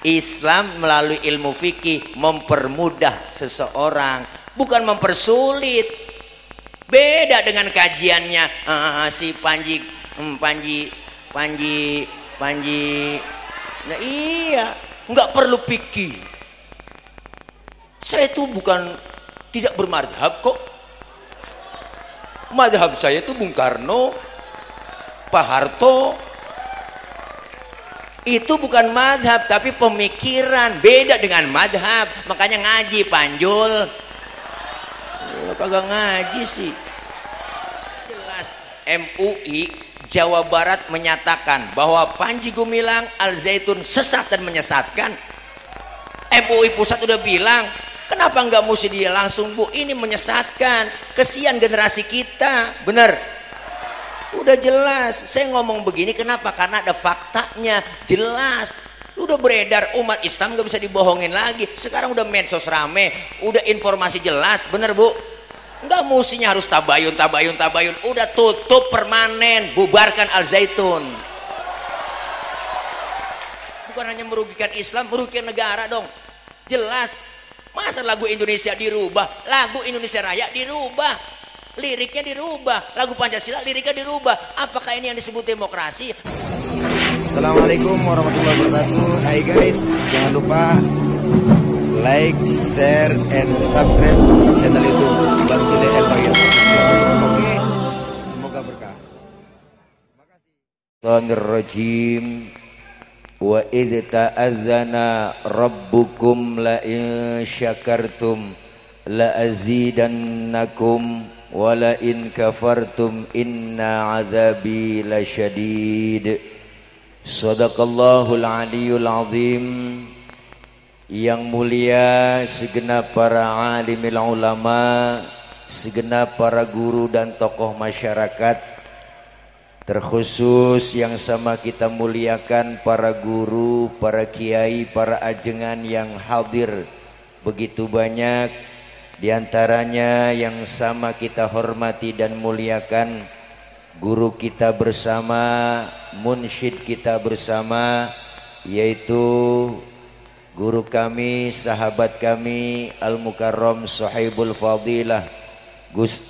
Islam melalui ilmu fikih mempermudah seseorang, bukan mempersulit. Beda dengan kajiannya si Panji. Nah iya, nggak perlu fikih. Saya itu bukan tidak bermadhab kok. Madhab saya itu Bung Karno, Pak Harto. Itu bukan madhab tapi pemikiran, beda dengan madhab. Makanya ngaji Panjul. Lo kagak ngaji sih. Jelas MUI Jawa Barat menyatakan bahwa Panji Gumilang Al Zaitun sesat dan menyesatkan. MUI pusat udah bilang, kenapa nggak mesti dia langsung, Bu, ini menyesatkan, kesian generasi kita. Bener, udah jelas. Saya ngomong begini kenapa? Karena ada faktanya, jelas. Udah beredar, umat Islam nggak bisa dibohongin lagi. Sekarang udah medsos rame, udah informasi jelas. Bener, Bu? Nggak mestinya harus tabayun. Udah tutup permanen, bubarkan Al Zaitun. Bukan hanya merugikan Islam, merugikan negara dong. Jelas. Masa lagu Indonesia dirubah, lagu Indonesia Raya dirubah, liriknya dirubah, lagu Pancasila liriknya dirubah. Apakah ini yang disebut demokrasi? Assalamualaikum warahmatullahi wabarakatuh. Hai guys, jangan lupa like, share, and subscribe channel YouTube Bantu DL Bagir. Oke, semoga berkah. Rajim. Wa idh ta'adzana rabbukum la in syakartum la azidannakum wa la in kafartum inna azabi lasyadid. Sadaqallahul aliyul azim. Yang mulia segenap para alimil ulama, segenap para guru dan tokoh masyarakat, terkhusus yang sama kita muliakan para guru, para kiai, para ajengan yang hadir begitu banyak. Di antaranya yang sama kita hormati dan muliakan guru kita bersama, munsyid kita bersama, yaitu guru kami, sahabat kami, Al-Mukarram Sahibul Fadilah Gus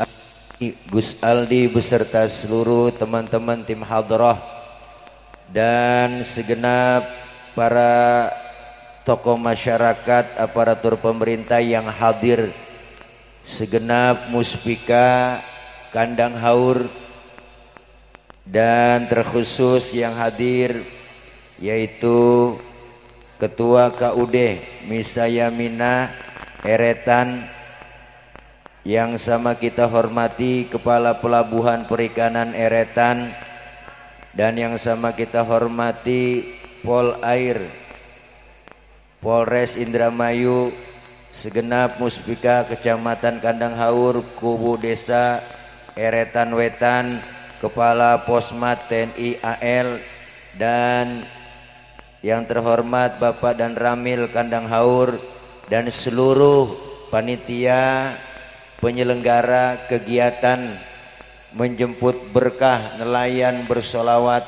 Aldi beserta seluruh teman-teman tim hadrah dan segenap para tokoh masyarakat, aparatur pemerintah yang hadir, segenap muspika kandang haur, dan terkhusus yang hadir yaitu Ketua KUD Misayamina Eretan, yang sama kita hormati Kepala Pelabuhan Perikanan Eretan, dan yang sama kita hormati Pol Air Polres Indramayu, segenap muspika Kecamatan Kandang Haur, Kubu Desa Eretan Wetan, Kepala Posmat TNI AL, dan yang terhormat Bapak dan Ramil Kandang Haur, dan seluruh panitia penyelenggara kegiatan menjemput berkah nelayan bersolawat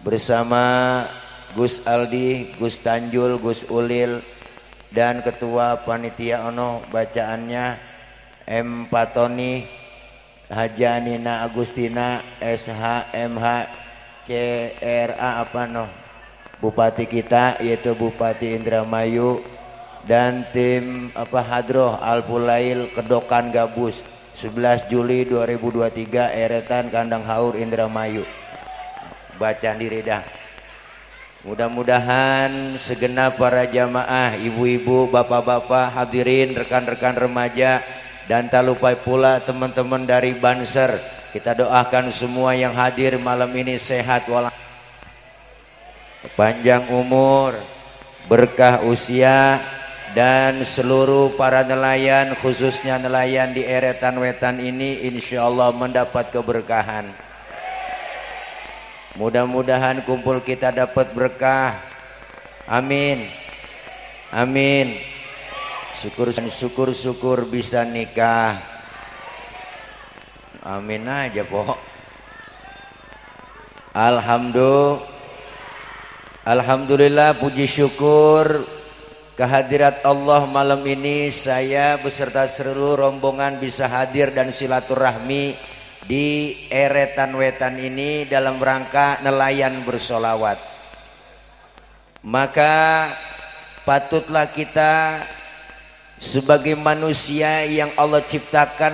bersama Gus Aldi, Gus Tanjul, Gus Ulil, dan Ketua Panitia Ono bacaannya M. Patoni, Haja Nina Agustina, SHMH, CRA apa noh, Bupati kita yaitu Bupati Indramayu, dan tim Hadroh Al-Pulail Kedokan Gabus 11 Juli 2023 Eretan Kandang Haur Indramayu. Bacaan diri dah. Mudah-mudahan segenap para jamaah, ibu-ibu, bapak-bapak, hadirin, rekan-rekan remaja, dan tak lupa pula teman-teman dari Banser, kita doakan semua yang hadir malam ini sehat walafiat, panjang umur, berkah usia, dan seluruh para nelayan, khususnya nelayan di Eretan Wetan ini insya Allah mendapat keberkahan. Mudah-mudahan kumpul kita dapat berkah. Amin. Amin. Syukur bisa nikah. Amin aja pok. Alhamdulillah. Alhamdulillah, puji syukur kehadirat Allah malam ini saya beserta seluruh rombongan bisa hadir dan silaturahmi di Eretan Wetan ini dalam rangka nelayan bersolawat. Maka patutlah kita sebagai manusia yang Allah ciptakan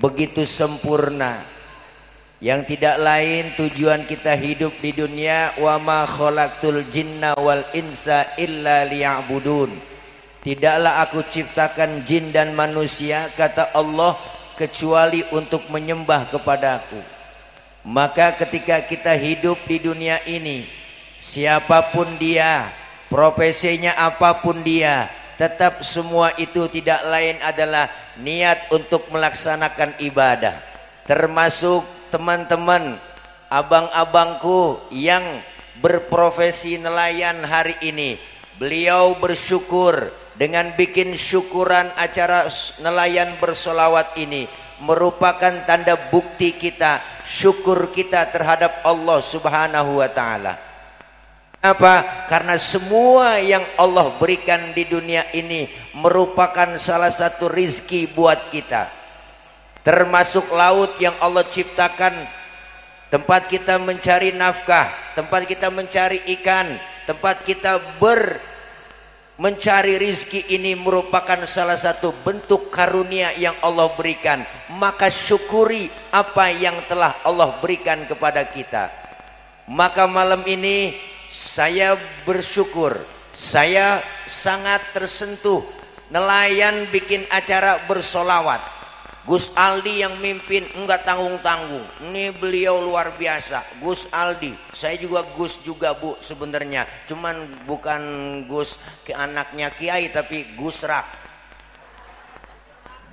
begitu sempurna, yang tidak lain tujuan kita hidup di dunia, wa ma khalaqtul jinna wal insa illa liya'budun. Tidaklah aku ciptakan jin dan manusia, kata Allah, kecuali untuk menyembah kepadaku. Maka ketika kita hidup di dunia ini, siapapun dia, profesinya apapun dia, tetap semua itu tidak lain adalah niat untuk melaksanakan ibadah. Termasuk teman-teman, abang-abangku yang berprofesi nelayan hari ini, beliau bersyukur dengan bikin syukuran acara nelayan bersolawat ini merupakan tanda bukti kita, syukur kita terhadap Allah Subhanahu wa Ta'ala. Apa? Karena semua yang Allah berikan di dunia ini merupakan salah satu rizki buat kita, termasuk laut yang Allah ciptakan, tempat kita mencari nafkah, tempat kita mencari ikan, tempat kita mencari rizki. Ini merupakan salah satu bentuk karunia yang Allah berikan. Maka syukuri apa yang telah Allah berikan kepada kita. Maka malam ini saya bersyukur, saya sangat tersentuh. Nelayan bikin acara bersolawat, Gus Aldi yang mimpin, enggak tanggung-tanggung. Ini beliau luar biasa, Gus Aldi. Saya juga Gus juga, Bu, sebenarnya. Cuman bukan Gus ke anaknya Kiai, tapi Gus Rak.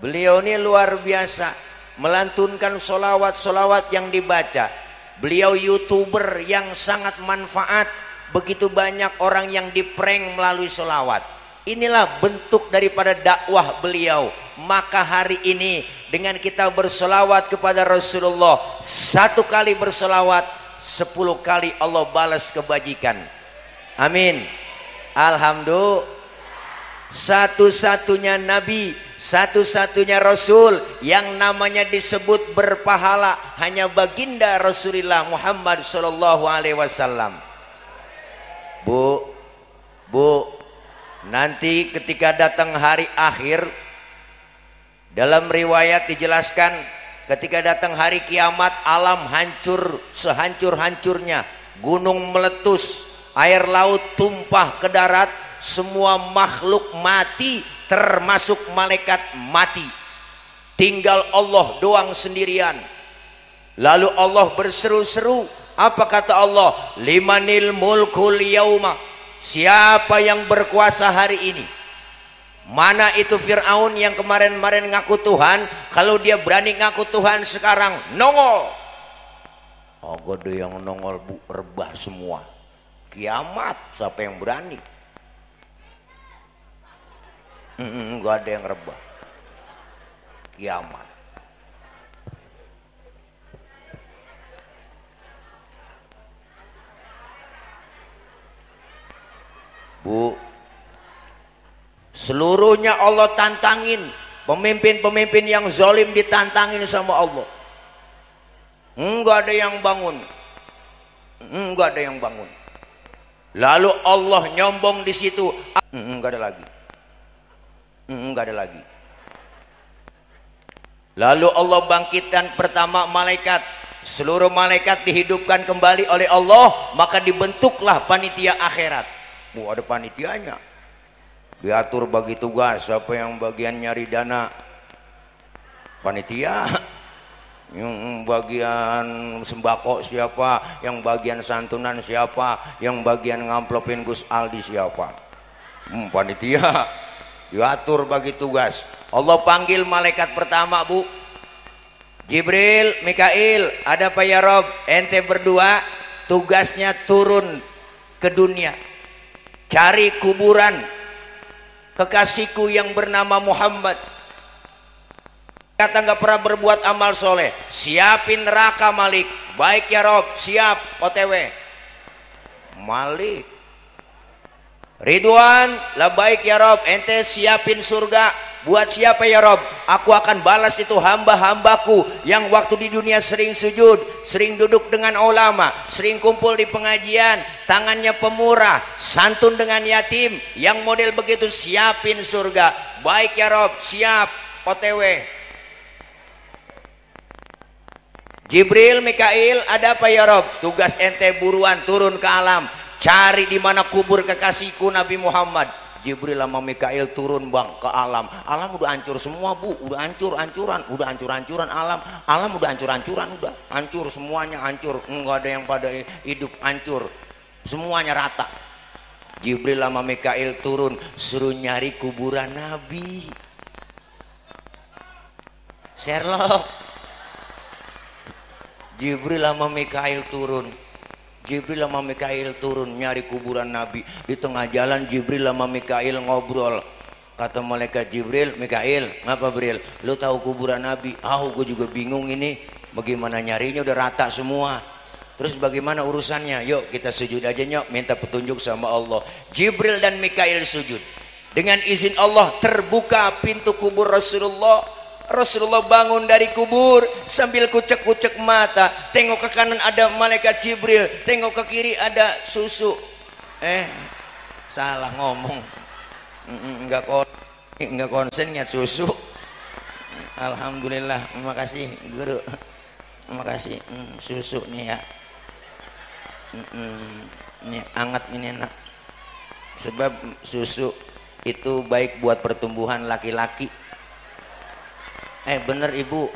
Beliau ini luar biasa melantunkan solawat-solawat yang dibaca. Beliau YouTuber yang sangat manfaat. Begitu banyak orang yang diprank melalui solawat. Inilah bentuk daripada dakwah beliau. Maka hari ini dengan kita bersolawat kepada Rasulullah, 1 kali bersolawat 10 kali Allah balas kebajikan. Amin. Alhamdulillah. Satu-satunya Nabi, satu-satunya Rasul yang namanya disebut berpahala hanya baginda Rasulullah Muhammad Sallallahu Alaihi Wasallam. Bu, nanti ketika datang hari akhir, dalam riwayat dijelaskan ketika datang hari kiamat, alam hancur sehancur-hancurnya, gunung meletus, air laut tumpah ke darat, semua makhluk mati termasuk malaikat mati, tinggal Allah doang sendirian. Lalu Allah berseru-seru, apa kata Allah? Limanil mulkul yauma, siapa yang berkuasa hari ini? Mana itu Fir'aun yang kemarin-kemarin ngaku Tuhan? Kalau dia berani ngaku Tuhan sekarang nongol. Oh, ada yang nongol, Bu, rebah semua. Kiamat, siapa yang berani? Enggak ada yang rebah. Kiamat. Bu, seluruhnya Allah tantangin. Pemimpin-pemimpin yang zalim ditantangin sama Allah. Enggak ada yang bangun. Enggak ada yang bangun. Lalu Allah nyombong di situ. Enggak ada lagi. Enggak ada lagi. Lalu Allah bangkitkan pertama malaikat. Seluruh malaikat dihidupkan kembali oleh Allah. Maka dibentuklah panitia akhirat. Ada panitianya, diatur bagi tugas. Siapa yang bagian nyari dana? Panitia. Yang bagian sembako siapa? Yang bagian santunan siapa? Yang bagian ngamplopin Gus Aldi siapa? Panitia. Diatur bagi tugas. Allah panggil malaikat pertama, Bu. Jibril, Mikail, ada apa ya Rob? Ente berdua tugasnya turun ke dunia, cari kuburan kekasihku yang bernama Muhammad. Kata nggak pernah berbuat amal soleh, siapin neraka Malik. Baik ya Rob, siap. OTW. Malik. Ridwan, labaik ya Rob, ente siapin surga buat siapa ya Rob? Aku akan balas itu hamba-hambaku yang waktu di dunia sering sujud, sering duduk dengan ulama, sering kumpul di pengajian, tangannya pemurah, santun dengan yatim, yang model begitu siapin surga. Baik ya Rob, siap. OTW. Jibril, Mikail, ada apa ya Rob? Tugas ente buruan turun ke alam, cari di mana kubur kekasihku Nabi Muhammad. Jibril sama Mikail turun bang ke alam. Alam udah hancur semua bu, udah hancur-hancuran, udah hancur-hancuran alam. Alam udah hancur-hancuran, udah hancur semuanya, hancur. Enggak ada yang pada hidup, hancur. Semuanya rata. Jibril sama Mikail turun suruh nyari kuburan Nabi. Sherlock. Jibril sama Mikail turun. Jibril sama Mikail turun nyari kuburan Nabi. Di tengah jalan Jibril sama Mikail ngobrol. Kata malaikat Jibril, Mikail, ngapa Bril? Lu tahu kuburan Nabi? Gue juga bingung ini. Bagaimana nyarinya, udah rata semua. Terus bagaimana urusannya? Yuk kita sujud aja nyok, minta petunjuk sama Allah. Jibril dan Mikail sujud. Dengan izin Allah terbuka pintu kubur Rasulullah. Rasulullah bangun dari kubur sambil kucek-kucek mata. Tengok ke kanan ada malaikat Jibril, tengok ke kiri ada susu. Salah ngomong. Enggak konsen lihat susu. Alhamdulillah, makasih guru. Makasih susu nih ya. Ini hangat, ini enak. Sebab susu itu baik buat pertumbuhan laki-laki. Bener ibu,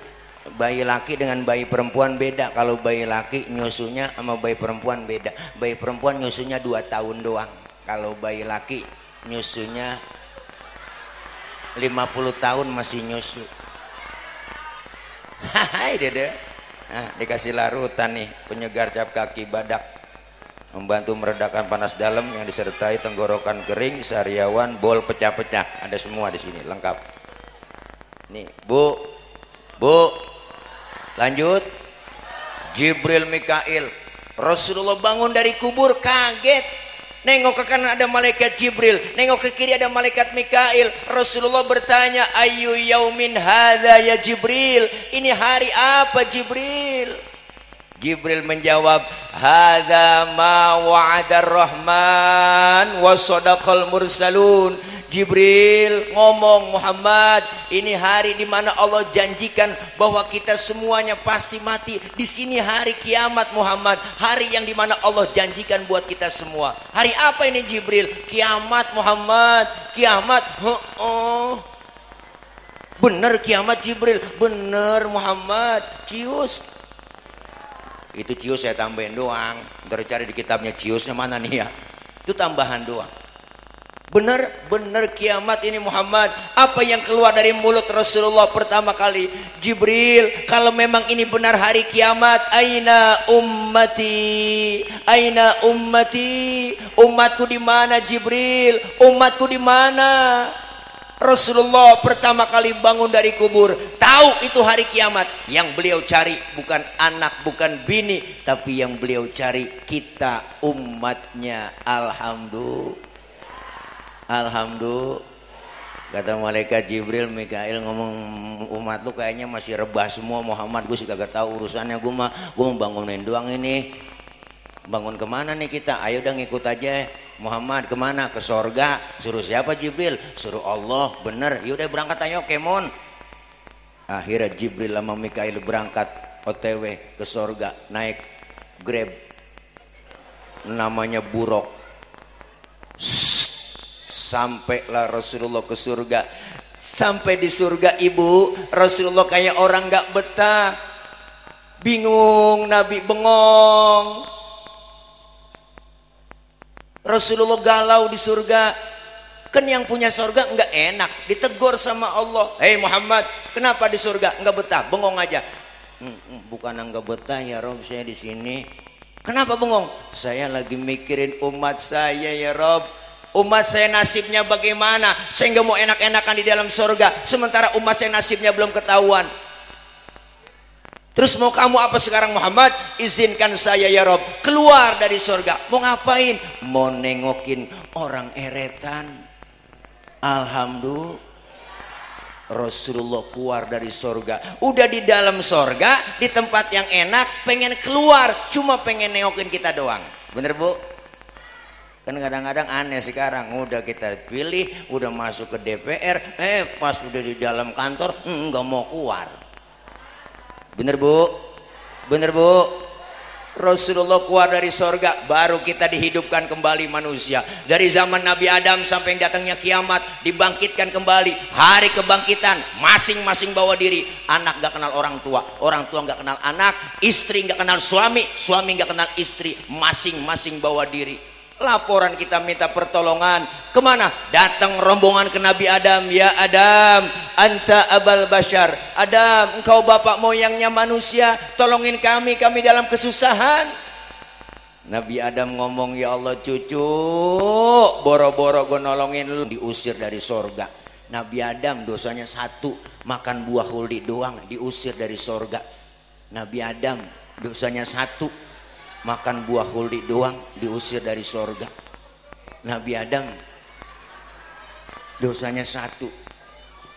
bayi laki dengan bayi perempuan beda. Kalau bayi laki nyusunya sama bayi perempuan beda. Bayi perempuan nyusunya 2 tahun doang. Kalau bayi laki nyusunya 50 tahun masih nyusu. Hai dede. Nah, dikasih larutan nih, penyegar cap kaki badak, membantu meredakan panas dalam yang disertai tenggorokan kering, sariawan, bol pecah-pecah. Ada semua di sini lengkap. Nih, Bu, lanjut. Jibril, Mikail. Rasulullah bangun dari kubur kaget. Nengok ke kanan ada malaikat Jibril, nengok ke kiri ada malaikat Mikail. Rasulullah bertanya, ayu yaumin hadza ya Jibril? Ini hari apa Jibril? Jibril menjawab, hadza ma wa'adar rahman wa sadaqal mursalun. Jibril ngomong, Muhammad, ini hari di mana Allah janjikan bahwa kita semuanya pasti mati. Di sini hari kiamat Muhammad, hari yang di mana Allah janjikan buat kita semua. Hari apa ini Jibril? Kiamat Muhammad, kiamat. Bener kiamat Jibril, bener Muhammad. Cius. Itu cius saya tambahin doang. Ntar cari di kitabnya ciusnya mana nih ya. Itu tambahan doang. Benar kiamat ini Muhammad. Apa yang keluar dari mulut Rasulullah pertama kali? Jibril, kalau memang ini benar hari kiamat, aina ummati? Aina ummati? Umatku di mana Jibril? Umatku di mana? Rasulullah pertama kali bangun dari kubur, tahu itu hari kiamat. Yang beliau cari bukan anak, bukan bini, tapi yang beliau cari kita umatnya. Alhamdulillah. Kata malaikat Jibril, Mikail ngomong, umat lu kayaknya masih rebah semua Muhammad. Gue sih kagak tahu urusannya. Gue mau bangunin doang ini. Bangun kemana nih kita? Ayo udah ngikut aja. Muhammad kemana? Ke sorga. Suruh siapa Jibril? Suruh Allah. Bener. Yaudah berangkat ayo kemon. Akhirnya Jibril sama Mikail berangkat OTW ke sorga. Naik Grab. Namanya Buruk. Sampailah Rasulullah ke surga. Sampai di surga ibu, Rasulullah kayak orang gak betah, bingung, Nabi bengong. Rasulullah galau di surga. Kan yang punya surga nggak enak, ditegur sama Allah. Hei Muhammad, kenapa di surga nggak betah, bengong aja? Bukan nggak betah ya Rob, saya di sini. Kenapa bengong? Saya lagi mikirin umat saya ya Rob. Umat saya nasibnya bagaimana? Saya nggak mau enak-enakan di dalam surga, sementara umat saya nasibnya belum ketahuan. Terus mau kamu apa sekarang Muhammad? Izinkan saya ya Rob keluar dari surga. Mau ngapain? Mau nengokin orang eretan. Alhamdulillah, Rasulullah keluar dari surga. Udah di dalam surga, di tempat yang enak, pengen keluar, cuma pengen nengokin kita doang. Bener Bu? Kan kadang-kadang aneh sekarang, udah kita pilih, udah masuk ke DPR, pas udah di dalam kantor nggak mau keluar. Bener Bu? Bener Bu? Rasulullah keluar dari sorga, baru kita dihidupkan kembali manusia. Dari zaman Nabi Adam sampai datangnya kiamat, dibangkitkan kembali. Hari kebangkitan, masing-masing bawa diri. Anak gak kenal orang tua gak kenal anak, istri gak kenal suami gak kenal istri. Masing-masing bawa diri. Laporan kita minta pertolongan kemana? Datang rombongan ke Nabi Adam. Ya Adam, anta abal bashar. Adam, engkau bapak moyangnya manusia, tolongin kami dalam kesusahan. Nabi Adam ngomong, ya Allah cucu, boro-boro gue nolongin lu, diusir dari sorga. Nabi Adam dosanya satu, makan buah huldi doang, diusir dari sorga. Nabi Adam dosanya satu, makan buah huldi doang, diusir dari sorga. Nabi Adam dosanya satu,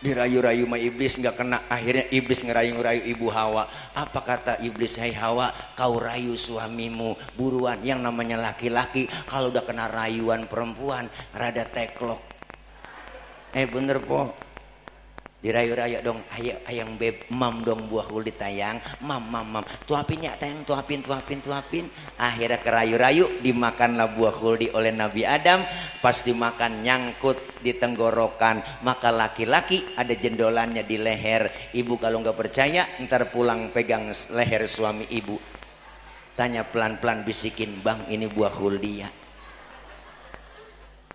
dirayu-rayu sama iblis nggak kena. Akhirnya iblis ngerayu-rayu ibu Hawa. Apa kata iblis? Hai Hawa, kau rayu suamimu buruan. Yang namanya laki-laki kalau udah kena rayuan perempuan rada teklok. Bener po, dirayu-rayu dong. Ayo ayang beb, mam dong buah kulit tayang, mam tuapin ya tayang, tuapin. Akhirnya kerayu-rayu, dimakanlah buah kuldi oleh Nabi Adam. Pas dimakan nyangkut di tenggorokan, maka laki-laki ada jendolannya di leher. Ibu kalau nggak percaya ntar pulang pegang leher suami ibu, tanya pelan-pelan, bisikin, bang ini buah kuldi ya.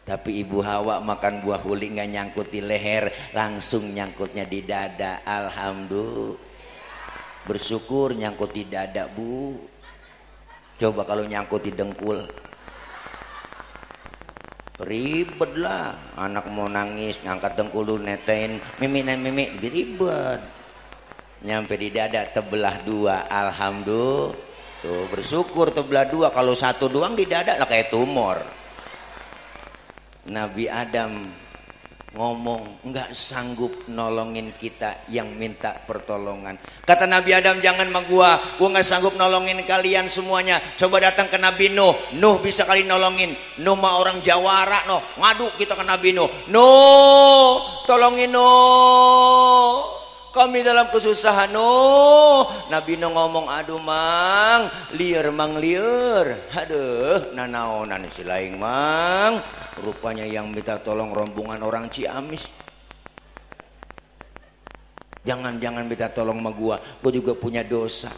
Tapi ibu Hawa makan buah huli nggak nyangkut di leher, langsung nyangkutnya di dada. Alhamdulillah, bersyukur nyangkut di dada Bu. Coba kalau nyangkut di dengkul, ribet lah. Anak mau nangis ngangkat dengkul dulu, netain mimi ribet. Nyampe di dada terbelah dua. Alhamdulillah, tuh bersyukur terbelah dua. Kalau satu doang di dada lah kayak tumor. Nabi Adam ngomong nggak sanggup nolongin kita yang minta pertolongan. Kata Nabi Adam, jangan sama gua nggak sanggup nolongin kalian semuanya. Coba datang ke Nabi Nuh, Nuh bisa kali nolongin. Nuh mah orang Jawara, noh ngadu kita ke Nabi Nuh, Nuh tolongin Nuh, kami dalam kesusahan Nuh. Nabi Nuh ngomong, aduh mang liur, aduh nanaonan si laing mang. Rupanya yang minta tolong rombongan orang Ciamis. Jangan minta tolong sama gua juga punya dosa.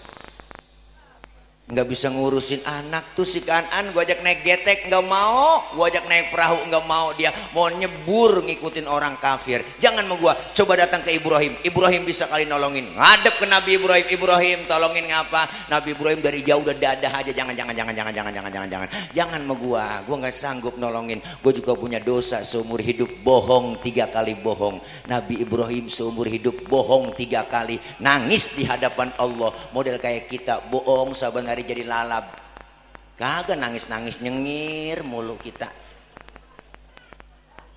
Nggak bisa ngurusin anak tuh si Kanan. Gua ajak naik getek nggak mau, gua ajak naik perahu nggak mau. Dia mau nyebur ngikutin orang kafir. Jangan sama gua, coba datang ke Ibrahim. Ibrahim bisa kali nolongin. Ngadep ke Nabi Ibrahim, Ibrahim tolongin ngapa? Nabi Ibrahim dari jauh udah dadah aja. Jangan sama gua nggak sanggup nolongin. Gua juga punya dosa seumur hidup, bohong 3 kali bohong. Nabi Ibrahim seumur hidup bohong 3 kali, nangis di hadapan Allah. Model kayak kita bohong saban hari jadi lalab, kagak nangis nyengir mulu kita.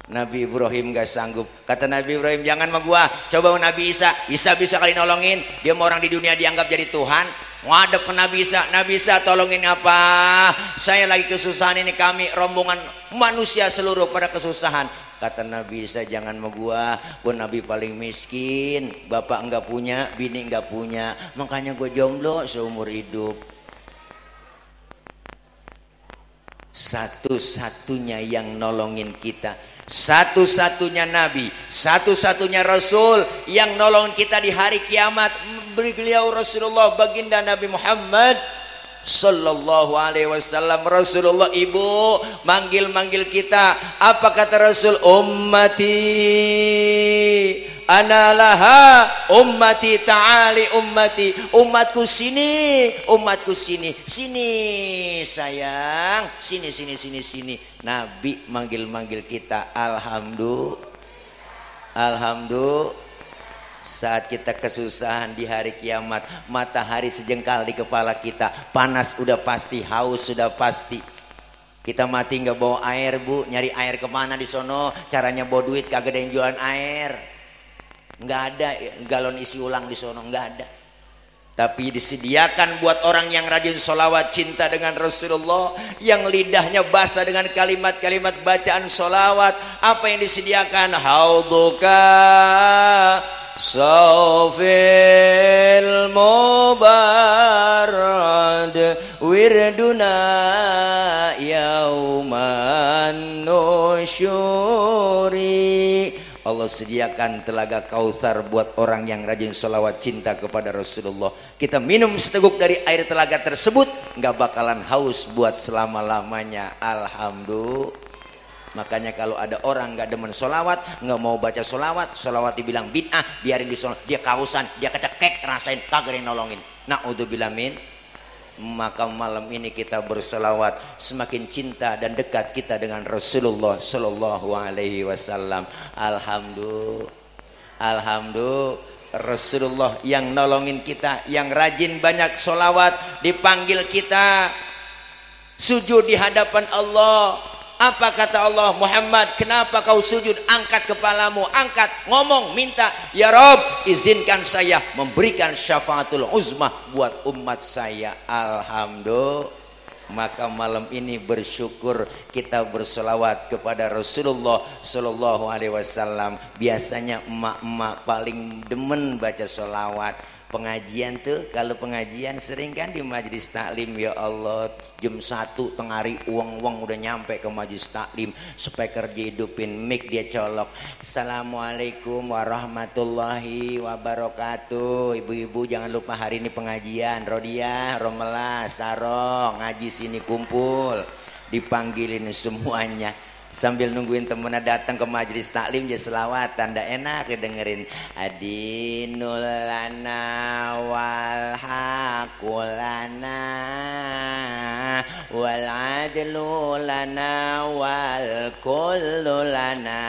Nabi Ibrahim gak sanggup. Kata Nabi Ibrahim, jangan sama gua, coba Nabi Isa bisa kali nolongin. Dia mau orang di dunia dianggap jadi Tuhan. Ngadep ke Nabi Isa tolongin apa? Saya lagi kesusahan ini, kami rombongan manusia seluruh pada kesusahan. Kata Nabi Isa, jangan sama gua Nabi paling miskin, bapak enggak punya, bini enggak punya, makanya gua jomblo seumur hidup. Satu-satunya yang nolongin kita, satu-satunya Nabi, satu-satunya Rasul yang nolongin kita di hari kiamat, beliau Rasulullah baginda Nabi Muhammad Sallallahu alaihi wasallam. Rasulullah ibu manggil kita, apa kata Rasul? Ummati analaha, ummati ta'ali, umatku sini sayang, sini. Nabi manggil kita. Alhamdulillah, Saat kita kesusahan di hari kiamat, matahari sejengkal di kepala kita, panas udah pasti, haus sudah pasti. Kita mati nggak bawa air, Bu, nyari air kemana di sono? Caranya bawa duit, kagak ada yang jualan air, nggak ada galon isi ulang di sono, nggak ada. Tapi disediakan buat orang yang rajin sholawat, cinta dengan Rasulullah, yang lidahnya basah dengan kalimat-kalimat bacaan sholawat. Apa yang disediakan? Hauduka Sofil mubarad wirduna yauman nusyuri. Allah sediakan telaga Kautsar buat orang yang rajin sholawat cinta kepada Rasulullah. Kita minum seteguk dari air telaga tersebut, nggak bakalan haus buat selama-lamanya. Alhamdulillah. Makanya kalau ada orang nggak demen sholawat, nggak mau baca sholawat, sholawat dibilang bid'ah, biarin di sono, dia kausan, dia kecekek, rasain, kagak nolongin. Na'udzubillah min. Maka malam ini kita bersolawat, semakin cinta dan dekat kita dengan Rasulullah Shallallahu Alaihi Wasallam. Alhamdulillah, Rasulullah yang nolongin kita, yang rajin banyak sholawat, dipanggil kita sujud di hadapan Allah. Apa kata Allah? Muhammad, kenapa kau sujud? Angkat kepalamu, angkat, ngomong, minta, ya Rob, izinkan saya memberikan syafaatul uzmah buat umat saya. Alhamdulillah. Maka malam ini bersyukur kita bersolawat kepada Rasulullah Shallallahu Alaihi Wasallam. Biasanya emak-emak paling demen baca solawat. Pengajian tuh, kalau pengajian sering kan di majelis taklim, ya Allah, jam 1 tengah hari uang udah nyampe ke majelis taklim, speaker dihidupin, mic dia colok, Assalamualaikum warahmatullahi wabarakatuh. Ibu-ibu jangan lupa hari ini pengajian, Rodiah, Romelah, Sarong, ngaji sini kumpul, dipanggilin semuanya. Sambil nungguin temennya datang ke majelis taklim, dia selawatan, ndak enak dengerin. Adinul lana wal haqulana wal adlu lana wal kullu lana.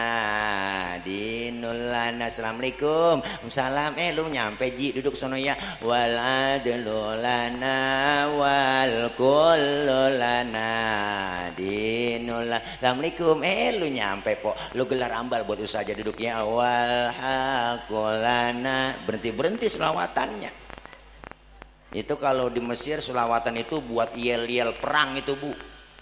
Adinul lana. Assalamualaikum. Salam. Lu nyampe Ji, duduk sono ya. Wal adlu lana wal kullu lana. Adinul lana. Assalamualaikum. Lu nyampe po, lu gelar ambal buat usaha aja duduknya. Awal hakulana, berhenti selawatannya. Itu kalau di Mesir selawatan itu buat yel-yel perang itu, Bu.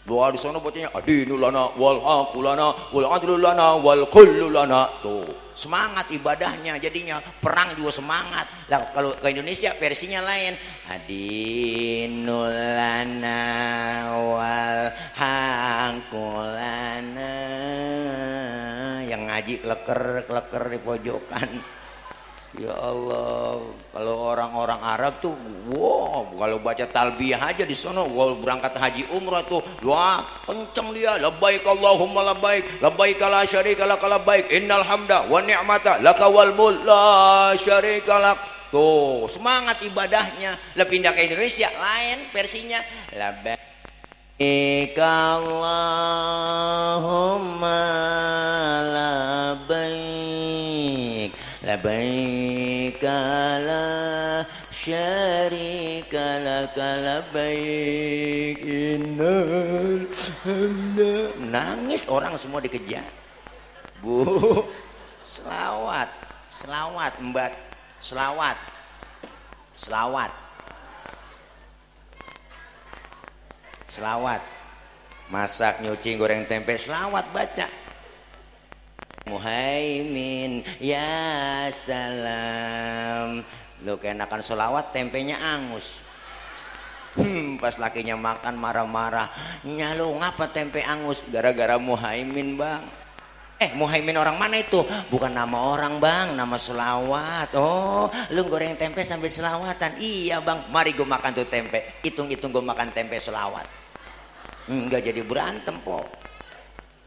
Doa di sana bacanya adinulana wal hakulana wal adlulana wal kullulana. Tuh, semangat ibadahnya jadinya, perang juga semangat. Lah kalau ke Indonesia versinya lain. Adinulana wal hakulana. Yang ngaji kleker di pojokan. Ya Allah, kalau orang-orang Arab tuh, wow, kalau baca talbiyah aja di sono, wow, berangkat haji umrah tuh, wah, kenceng dia, labbaik Allahumma labbaik, labbaik la syarika lak labbaik, innal hamda wa ni'mata laka wal mulk la syarika lak. Tuh, semangat ibadahnya. Lah pindah ke Indonesia lain versinya, labbaik Allahumma labbaik, labbaik la syarika lak labbaik innal hamda. Nangis orang semua dikejar. Bu, selawat Mbak, selawat masak, nyuci, goreng tempe, selawat baca. Muhaimin ya salam. Lu keenakan selawat, tempenya angus. Pas lakinya makan marah-marah, nyalu ngapa tempe angus? Gara-gara Muhaimin, Bang. Muhaimin orang mana itu? Bukan nama orang, Bang, nama selawat. Oh, lu goreng tempe sambil selawatan. Iya, Bang, mari gue makan tuh tempe. Hitung-hitung gue makan tempe selawat. Enggak jadi berantem, po.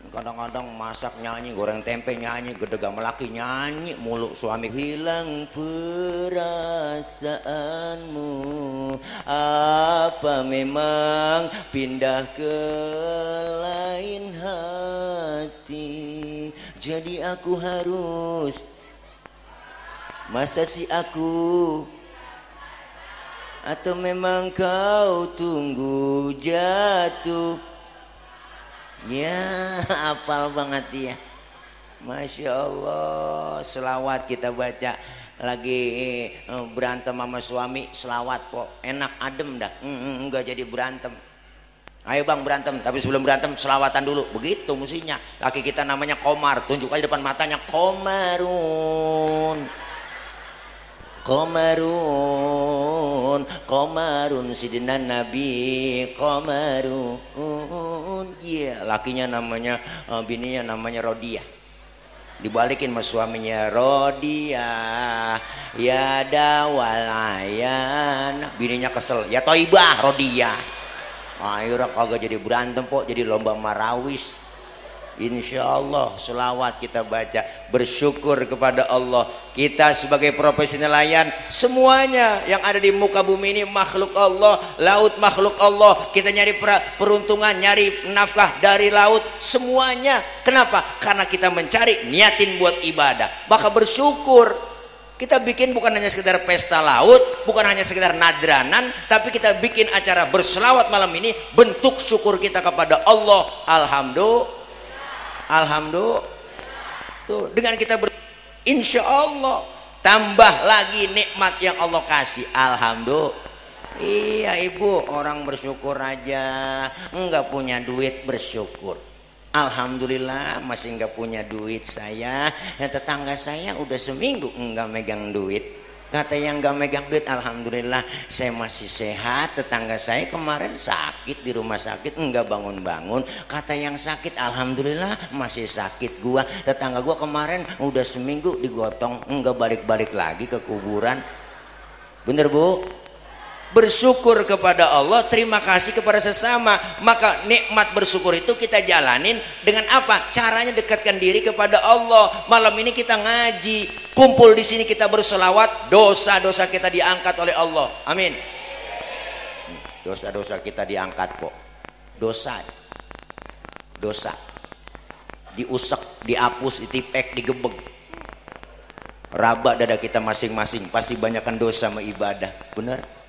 Kadang-kadang masak nyanyi, goreng tempe nyanyi, gedega melaki nyanyi mulu. Suami hilang perasaanmu, apa memang pindah ke lain hati, jadi aku harus Masa si aku, atau memang kau tunggu jatuh? Ya, hafal banget ya. Masya Allah. Selawat kita baca. Lagi berantem sama suami, selawat kok. Enak, adem dah. Enggak jadi berantem. Ayo bang berantem, tapi sebelum berantem selawatan dulu. Begitu mestinya. Laki kita namanya Komar, tunjuk aja depan matanya. Komarun, Komarun, Komarun sidina Nabi Komarun. Iya, lakinya namanya, bininya namanya Rodiah. Dibalikin sama suaminya, Rodiah ya dawalayan. Bininya kesel, ya Toibah Rodiah. Akhirnya kagak jadi berantem kok, jadi lomba marawis. Insya Allah selawat kita baca, bersyukur kepada Allah. Kita sebagai profesi nelayan, semuanya yang ada di muka bumi ini makhluk Allah, laut makhluk Allah. Kita nyari peruntungan, nyari nafkah dari laut, semuanya. Kenapa? Karena kita mencari, niatin buat ibadah. Maka bersyukur. Kita bikin bukan hanya sekedar pesta laut, bukan hanya sekedar nadranan, tapi kita bikin acara berselawat malam ini, bentuk syukur kita kepada Allah. Alhamdulillah. Alhamdulillah. Tuh, dengan kita insya Allah tambah lagi nikmat yang Allah kasih. Alhamdulillah. Iya ibu, orang bersyukur aja, enggak punya duit bersyukur. Alhamdulillah masih enggak punya duit saya. Yang tetangga saya udah seminggu enggak megang duit. Kata yang enggak megang duit, alhamdulillah saya masih sehat. Tetangga saya kemarin sakit di rumah sakit enggak bangun-bangun. Kata yang sakit, alhamdulillah masih sakit gua. Tetangga gua kemarin udah seminggu digotong enggak balik-balik lagi ke kuburan. Bener Bu? Bersyukur kepada Allah, terima kasih kepada sesama. Maka nikmat bersyukur itu kita jalanin dengan apa? Caranya dekatkan diri kepada Allah. Malam ini kita ngaji, kumpul di sini kita berselawat, dosa-dosa kita diangkat oleh Allah. Amin. Dosa-dosa kita diangkat kok. Dosa diusek, dihapus, ditipek, digebeg. Raba dada kita masing-masing, pasti banyakkan dosa sama ibadah. Bener?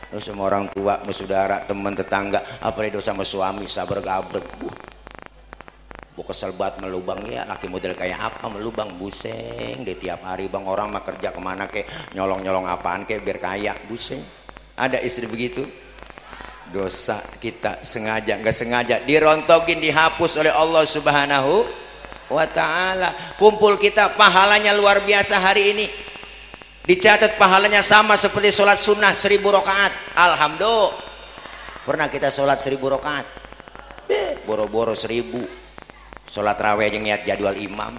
Dosa sama orang tua, sama saudara, teman, tetangga, apalagi dosa sama suami, sabar gabrek. Bu kesel banget melubang ya, laki model kayak apa melubang, buseng deh tiap hari bang. Orang mah kerja kemana kek, nyolong-nyolong apaan kek biar kaya, buseng. Ada istri begitu? Dosa kita sengaja nggak sengaja dirontogin, dihapus oleh Allah Subhanahu wa ta'ala. Kumpul kita pahalanya luar biasa hari ini. Dicatat pahalanya sama seperti sholat sunnah 1000 rakaat. Alhamdulillah. Pernah kita sholat 1000 rakaat? Boro-boro 1000. Sholat raweh aja niat jadwal imam.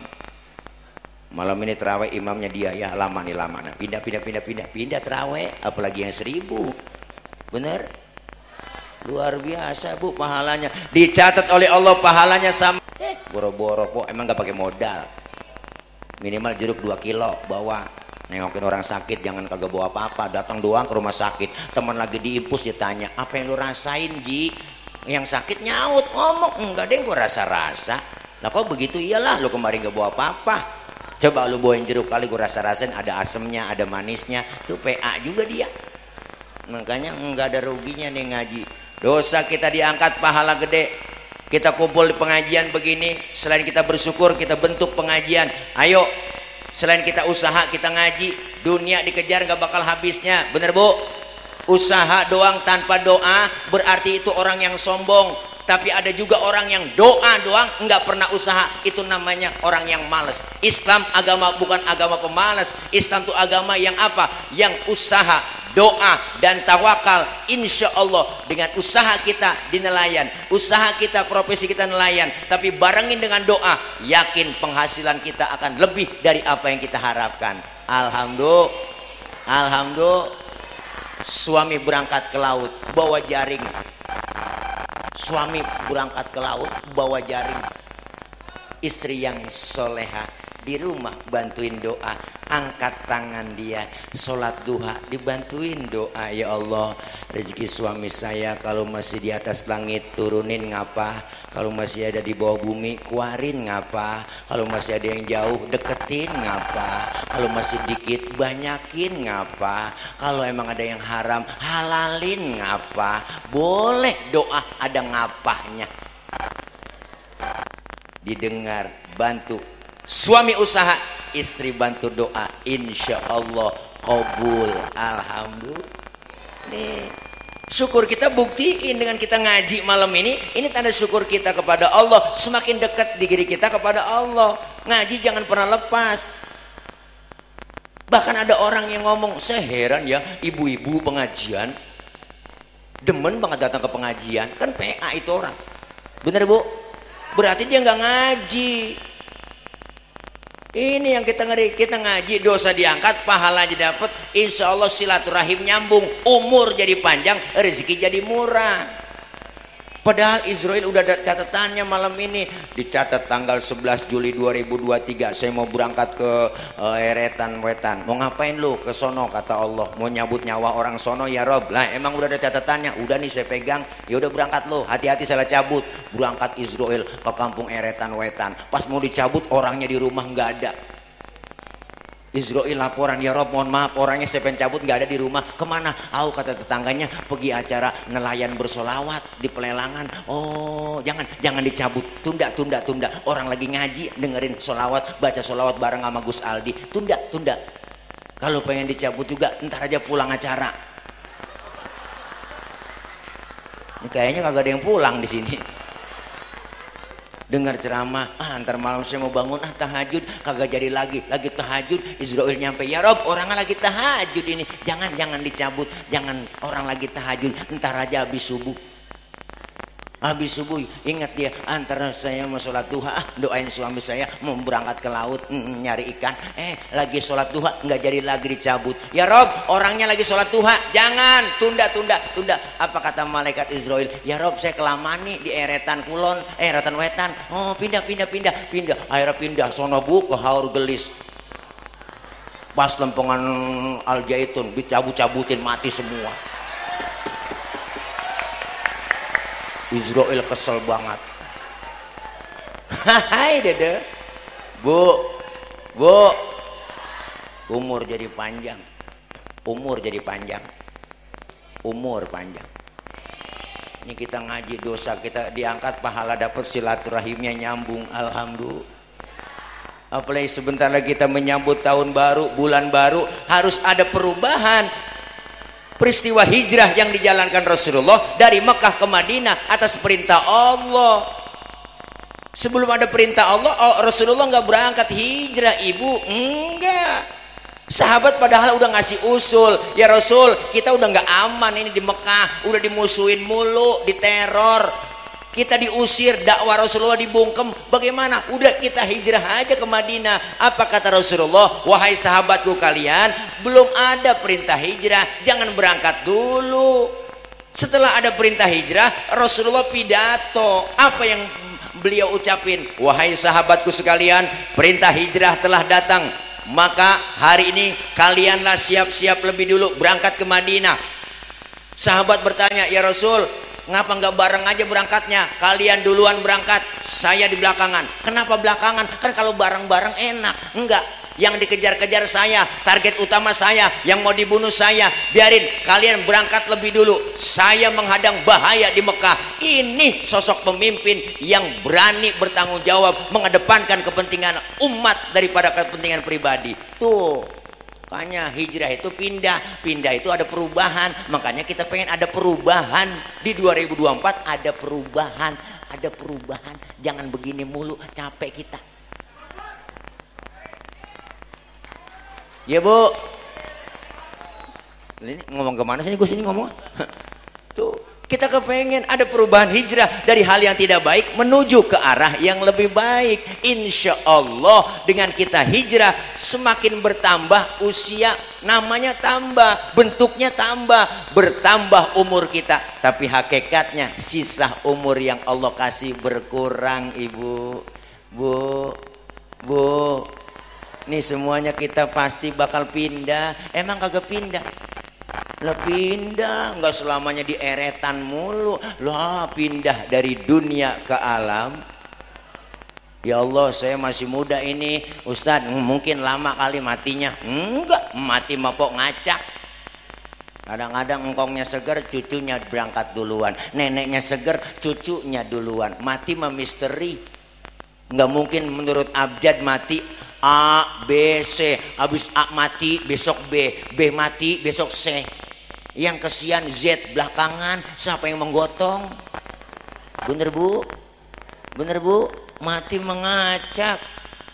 Malam ini terawih imamnya dia, ya lama nih lama. Nah, pindah terawih, apalagi yang 1000. Bener? Luar biasa Bu pahalanya. Dicatat oleh Allah pahalanya sama. Boro-boro kok, emang gak pakai modal. Minimal jeruk 2 kilo bawa. Nengokin orang sakit jangan kagak bawa apa-apa, datang doang ke rumah sakit. Teman lagi diimpus ditanya, apa yang lu rasain Ji? Yang sakit nyaut ngomong, enggak deh gua rasa-rasa. Lah kok begitu? Iyalah lu kemarin gak bawa apa-apa. Coba lu bawain jeruk kali gua rasa-rasain, ada asemnya, ada manisnya. Tuh PA juga dia. Makanya enggak ada ruginya nih ngaji. Dosa kita diangkat, pahala gede. Kita kumpul di pengajian begini, selain kita bersyukur, kita bentuk pengajian. Ayo, selain kita usaha, kita ngaji, dunia dikejar gak bakal habisnya. Bener Bu? Usaha doang tanpa doa berarti itu orang yang sombong. Tapi ada juga orang yang doa doang nggak pernah usaha, itu namanya orang yang malas. Islam agama bukan agama pemalas. Islam itu agama yang apa? Yang usaha, doa dan tawakal. Insya Allah dengan usaha kita di nelayan, usaha kita profesi kita nelayan, tapi barengin dengan doa, yakin penghasilan kita akan lebih dari apa yang kita harapkan. Alhamdulillah. Alhamdulillah. Suami berangkat ke laut bawa jaring. Suami berangkat ke laut bawa jaring. Istri yang soleha di rumah bantuin doa, angkat tangan dia, sholat duha dibantuin doa. Ya Allah, rezeki suami saya kalau masih di atas langit turunin ngapa, kalau masih ada di bawah bumi keluarin ngapa, kalau masih ada yang jauh deketin ngapa, kalau masih dikit banyakin ngapa, kalau emang ada yang haram halalin ngapa. Boleh doa ada ngapahnya, didengar. Bantu suami usaha, istri bantu doa, insya Allah kabul. Alhamdulillah. Nih, syukur kita buktiin dengan kita ngaji malam ini tanda syukur kita kepada Allah. Semakin dekat diri kita kepada Allah. Ngaji jangan pernah lepas. Bahkan ada orang yang ngomong, saya heran ya, ibu-ibu pengajian demen banget datang ke pengajian. Kan PA itu orang, bener Bu? Berarti dia nggak ngaji. Ini yang kita ngeri, kita ngaji dosa diangkat, pahalanya dapat, insya Allah silaturahim nyambung, umur jadi panjang, rezeki jadi murah. Padahal Israel udah ada catatannya malam ini, dicatat tanggal 11 Juli 2023 saya mau berangkat ke Eretan Wetan. Mau ngapain lu ke sono? Kata Allah, mau nyabut nyawa orang sono ya Rob. Lah emang udah ada catatannya, udah nih saya pegang, ya udah berangkat lo, hati-hati salah cabut. Berangkat Israel ke kampung Eretan Wetan, pas mau dicabut orangnya di rumah nggak ada. Israel laporan, ya Rob mohon maaf orangnya saya pengen cabut nggak ada di rumah. Kemana? Kata tetangganya pergi acara nelayan bersolawat di pelelangan. Oh jangan dicabut, tunda. Orang lagi ngaji dengerin solawat, baca solawat bareng sama Gus Aldi. Tunda. Kalau pengen dicabut juga ntar aja pulang acara. Ini kayaknya kagak ada yang pulang di sini. Dengar ceramah, ntar malam saya mau bangun tahajud, kagak jadi lagi tahajud. Israel nyampe, ya Rob orangnya lagi tahajud ini, jangan dicabut, jangan, orang lagi tahajud, ntar aja habis subuh ingat dia, antara saya mau sholat duha, doain suami saya mau berangkat ke laut nyari ikan, lagi sholat duha nggak jadi lagi dicabut. Ya Rob orangnya lagi sholat duha, jangan, tunda. Apa kata malaikat Israel? Ya Rob saya kelamaan nih di Eretan Kulon, Eretan Wetan. Oh pindah, akhirnya pindah sono Bu ke Haur Gelis. Pas lempengan Al Jaitun dicabut-cabutin, mati semua. Israel kesel banget. Hai dede, Bu, umur panjang. Ini kita ngaji dosa kita diangkat, pahala dapat, silaturahimnya nyambung. Alhamdulillah. Apalagi sebentar lagi kita menyambut tahun baru, bulan baru, harus ada perubahan. Peristiwa hijrah yang dijalankan Rasulullah dari Mekah ke Madinah atas perintah Allah. Sebelum ada perintah Allah, Rasulullah nggak berangkat hijrah, Ibu, enggak. Sahabat padahal udah ngasih usul, ya Rasul kita udah nggak aman ini di Mekah, udah dimusuhin mulu, diteror, kita diusir, dakwah Rasulullah dibungkem, bagaimana? Udah kita hijrah aja ke Madinah. Apa kata Rasulullah? Wahai sahabatku kalian, belum ada perintah hijrah, jangan berangkat dulu. Setelah ada perintah hijrah, Rasulullah pidato. Apa yang beliau ucapin? Wahai sahabatku sekalian, perintah hijrah telah datang, maka hari ini kalianlah siap-siap lebih dulu berangkat ke Madinah. Sahabat bertanya, ya Rasul, ngapa nggak bareng aja berangkatnya? Kalian duluan berangkat, saya di belakangan. Kenapa belakangan? Kan kalau bareng-bareng enak. Enggak, yang dikejar-kejar saya, target utama saya, yang mau dibunuh saya. Biarin kalian berangkat lebih dulu, saya menghadang bahaya di Mekah. Ini sosok pemimpin yang berani bertanggung jawab, mengedepankan kepentingan umat daripada kepentingan pribadi. Tuh, makanya hijrah itu pindah itu ada perubahan. Makanya kita pengen ada perubahan di 2024, ada perubahan. Jangan begini mulu, capek kita. Ya Bu, ini ngomong kemana sih Gus ini ngomong? Tuh, kita kepengen ada perubahan hijrah dari hal yang tidak baik menuju ke arah yang lebih baik. Insya Allah dengan kita hijrah semakin bertambah usia, namanya tambah, bentuknya tambah, bertambah umur kita. Tapi hakikatnya sisa umur yang Allah kasih berkurang. Ibu, Bu, Nih semuanya kita pasti bakal pindah. Emang kagak pindah? Lah pindah, nggak selamanya di eretan mulu. Lah pindah dari dunia ke alam. Ya Allah, saya masih muda ini Ustadz, mungkin lama kali matinya. Enggak, mati mah pok ngacak. Kadang-kadang engkongnya seger, cucunya berangkat duluan. Neneknya seger, cucunya duluan. Mati mah misteri. Nggak mungkin menurut abjad mati A, B, C. Habis A mati, besok B. B mati, besok C. Yang kesian Z belakangan. Siapa yang menggotong? Bener bu? Bener bu? Mati mengacak.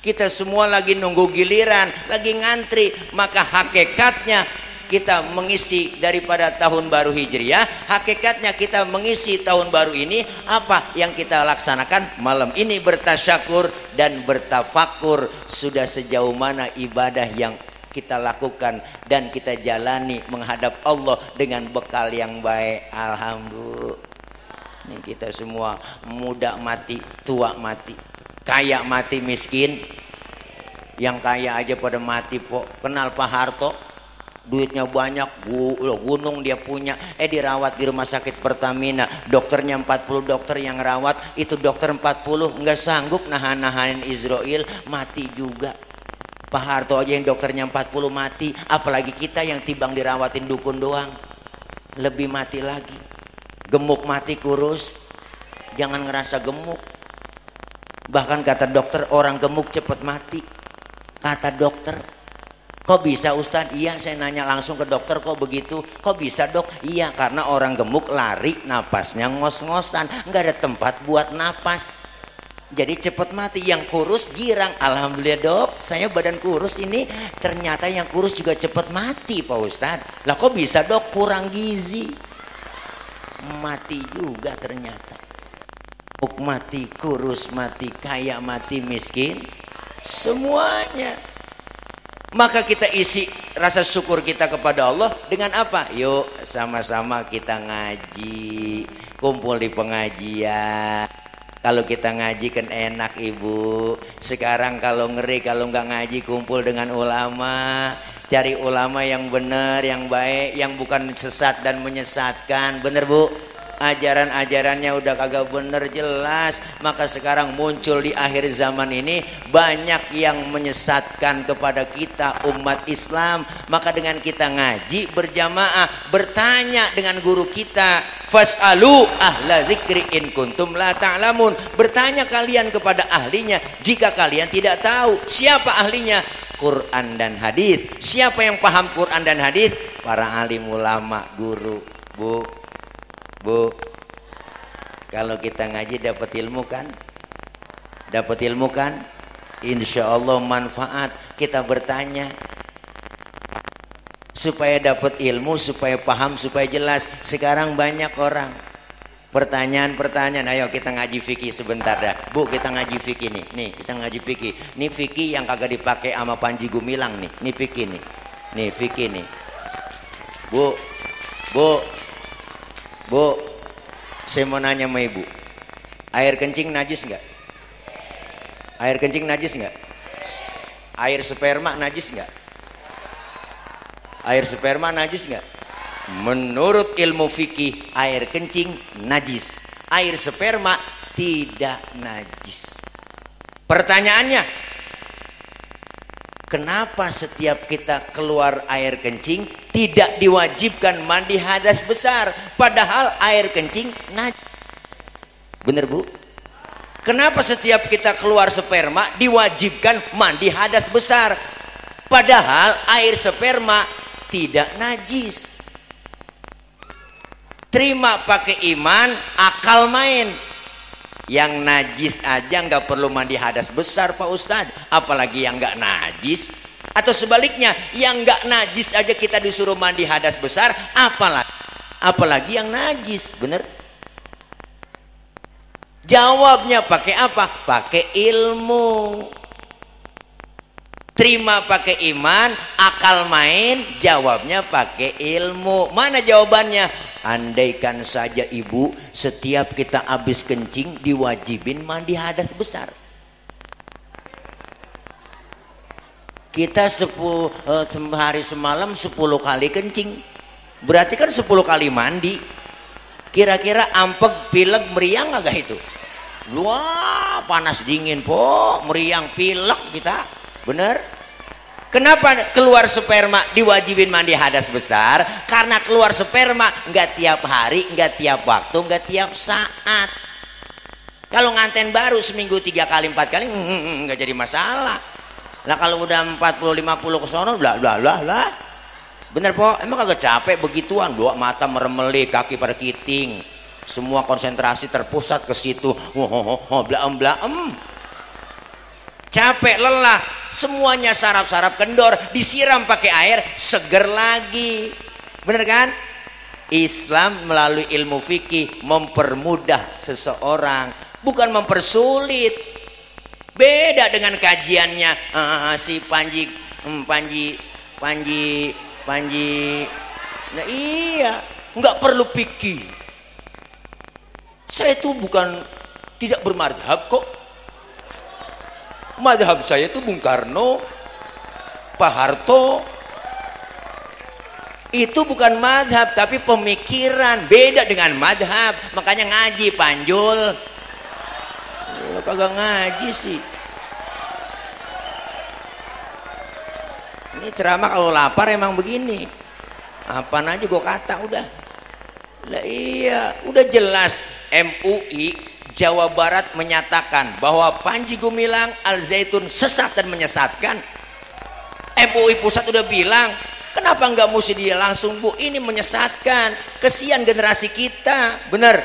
Kita semua lagi nunggu giliran, lagi ngantri. Maka hakikatnya kita mengisi daripada tahun baru Hijriah, hakikatnya kita mengisi tahun baru ini apa yang kita laksanakan malam ini, bertasyakur dan bertafakur sudah sejauh mana ibadah yang kita lakukan dan kita jalani menghadap Allah dengan bekal yang baik. Alhamdulillah. Ini kita semua muda mati, tua mati, kaya mati, miskin. Yang kaya aja pada mati po. Kenal Pak Harto? Duitnya banyak, gunung dia punya, dirawat di rumah sakit Pertamina, dokternya 40 dokter yang rawat, itu dokter 40 nggak sanggup nahan-nahanin Israel, mati juga. Pak Harto aja yang dokternya 40 mati, apalagi kita yang tibang dirawatin dukun doang, lebih mati lagi. Gemuk mati kurus, jangan ngerasa gemuk. Bahkan kata dokter orang gemuk cepet mati, kata dokter. Kok bisa Ustadz? Iya, saya nanya langsung ke dokter, kok begitu? Kok bisa dok? Iya, karena orang gemuk lari, napasnya ngos-ngosan, nggak ada tempat buat napas, jadi cepet mati. Yang kurus girang. Alhamdulillah dok, saya badan kurus ini, ternyata yang kurus juga cepet mati Pak Ustadz. Lah kok bisa dok? Kurang gizi, mati juga ternyata. Mati, kurus mati, kaya mati, miskin, semuanya. Maka kita isi rasa syukur kita kepada Allah dengan apa? Yuk sama-sama kita ngaji, kumpul di pengajian. Kalau kita ngaji kan enak ibu. Sekarang kalau ngeri kalau nggak ngaji, kumpul dengan ulama. Cari ulama yang benar, yang baik, yang bukan sesat dan menyesatkan. Bener bu? Ajaran-ajarannya udah kagak bener jelas. Maka sekarang muncul di akhir zaman ini banyak yang menyesatkan kepada kita umat Islam. Maka dengan kita ngaji berjamaah, bertanya dengan guru kita, fas'alu ahla dzikri in kuntum la ta'lamun. Bertanya kalian kepada ahlinya jika kalian tidak tahu. Siapa ahlinya? Quran dan hadis. Siapa yang paham Quran dan hadis? Para alim ulama, guru. Bu, kalau kita ngaji dapat ilmu kan? Dapat ilmu kan? Insya Allah manfaat. Kita bertanya supaya dapat ilmu, supaya paham, supaya jelas. Sekarang banyak orang pertanyaan-pertanyaan. Ayo kita ngaji fikih sebentar dah. Bu, kita ngaji fikih nih. Nih, kita ngaji fikih. Nih fikih yang kagak dipakai sama Panji Gumilang nih. Nih fikih nih. Nih fikih nih. Bu, saya mau nanya sama ibu, air kencing najis nggak? Air kencing najis nggak? Air sperma najis nggak? Air sperma najis nggak? Menurut ilmu fikih air kencing najis, air sperma tidak najis. Pertanyaannya, kenapa setiap kita keluar air kencing tidak diwajibkan mandi hadas besar, padahal air kencing najis? Bener bu? Kenapa setiap kita keluar sperma diwajibkan mandi hadas besar, padahal air sperma tidak najis? Terima pakai iman, akal main. Yang najis aja nggak perlu mandi hadas besar Pak Ustadz, apalagi yang nggak najis. Atau sebaliknya, yang nggak najis aja kita disuruh mandi hadas besar, apalagi yang najis. Bener? Jawabnya pakai apa? Pakai ilmu. Terima pakai iman, akal main, jawabnya pakai ilmu. Mana jawabannya? Andaikan saja ibu setiap kita habis kencing diwajibin mandi hadas besar, Kita hari semalam 10 kali kencing, berarti kan 10 kali mandi. Kira-kira ampeg, pilek, meriang agak itu? Wah, panas dingin po, meriang, pilek kita, bener. Kenapa keluar sperma diwajibin mandi hadas besar? Karena keluar sperma nggak tiap hari, nggak tiap waktu, nggak tiap saat. Kalau nganten baru seminggu 3 kali 4 kali nggak jadi masalah. Lah kalau udah 40-50 ke sono lah. Bener po, emang kagak capek begituan? Doa mata meremeli, kaki pada kiting, semua konsentrasi terpusat ke situ. Blaem. Capek, lelah, semuanya saraf-saraf kendor, disiram pakai air, seger lagi. Bener kan? Islam melalui ilmu fikih mempermudah seseorang, bukan mempersulit. Beda dengan kajiannya si Panji. Nah iya, nggak perlu pikir. Saya itu bukan tidak bermadhab kok. Madhab saya itu Bung Karno, Pak Harto. Itu bukan madhab tapi pemikiran. Beda dengan madhab. Makanya ngaji Panjul. Lo kagak ngaji sih. Ini ceramah kalau lapar emang begini. Apaan aja gue kata udah. Lah iya, udah jelas MUI Jawa Barat menyatakan bahwa Panji Gumilang Al Zaitun sesat dan menyesatkan. MUI pusat udah bilang, kenapa nggak mesti dia langsung, Bu? Ini menyesatkan. Kesian generasi kita, bener.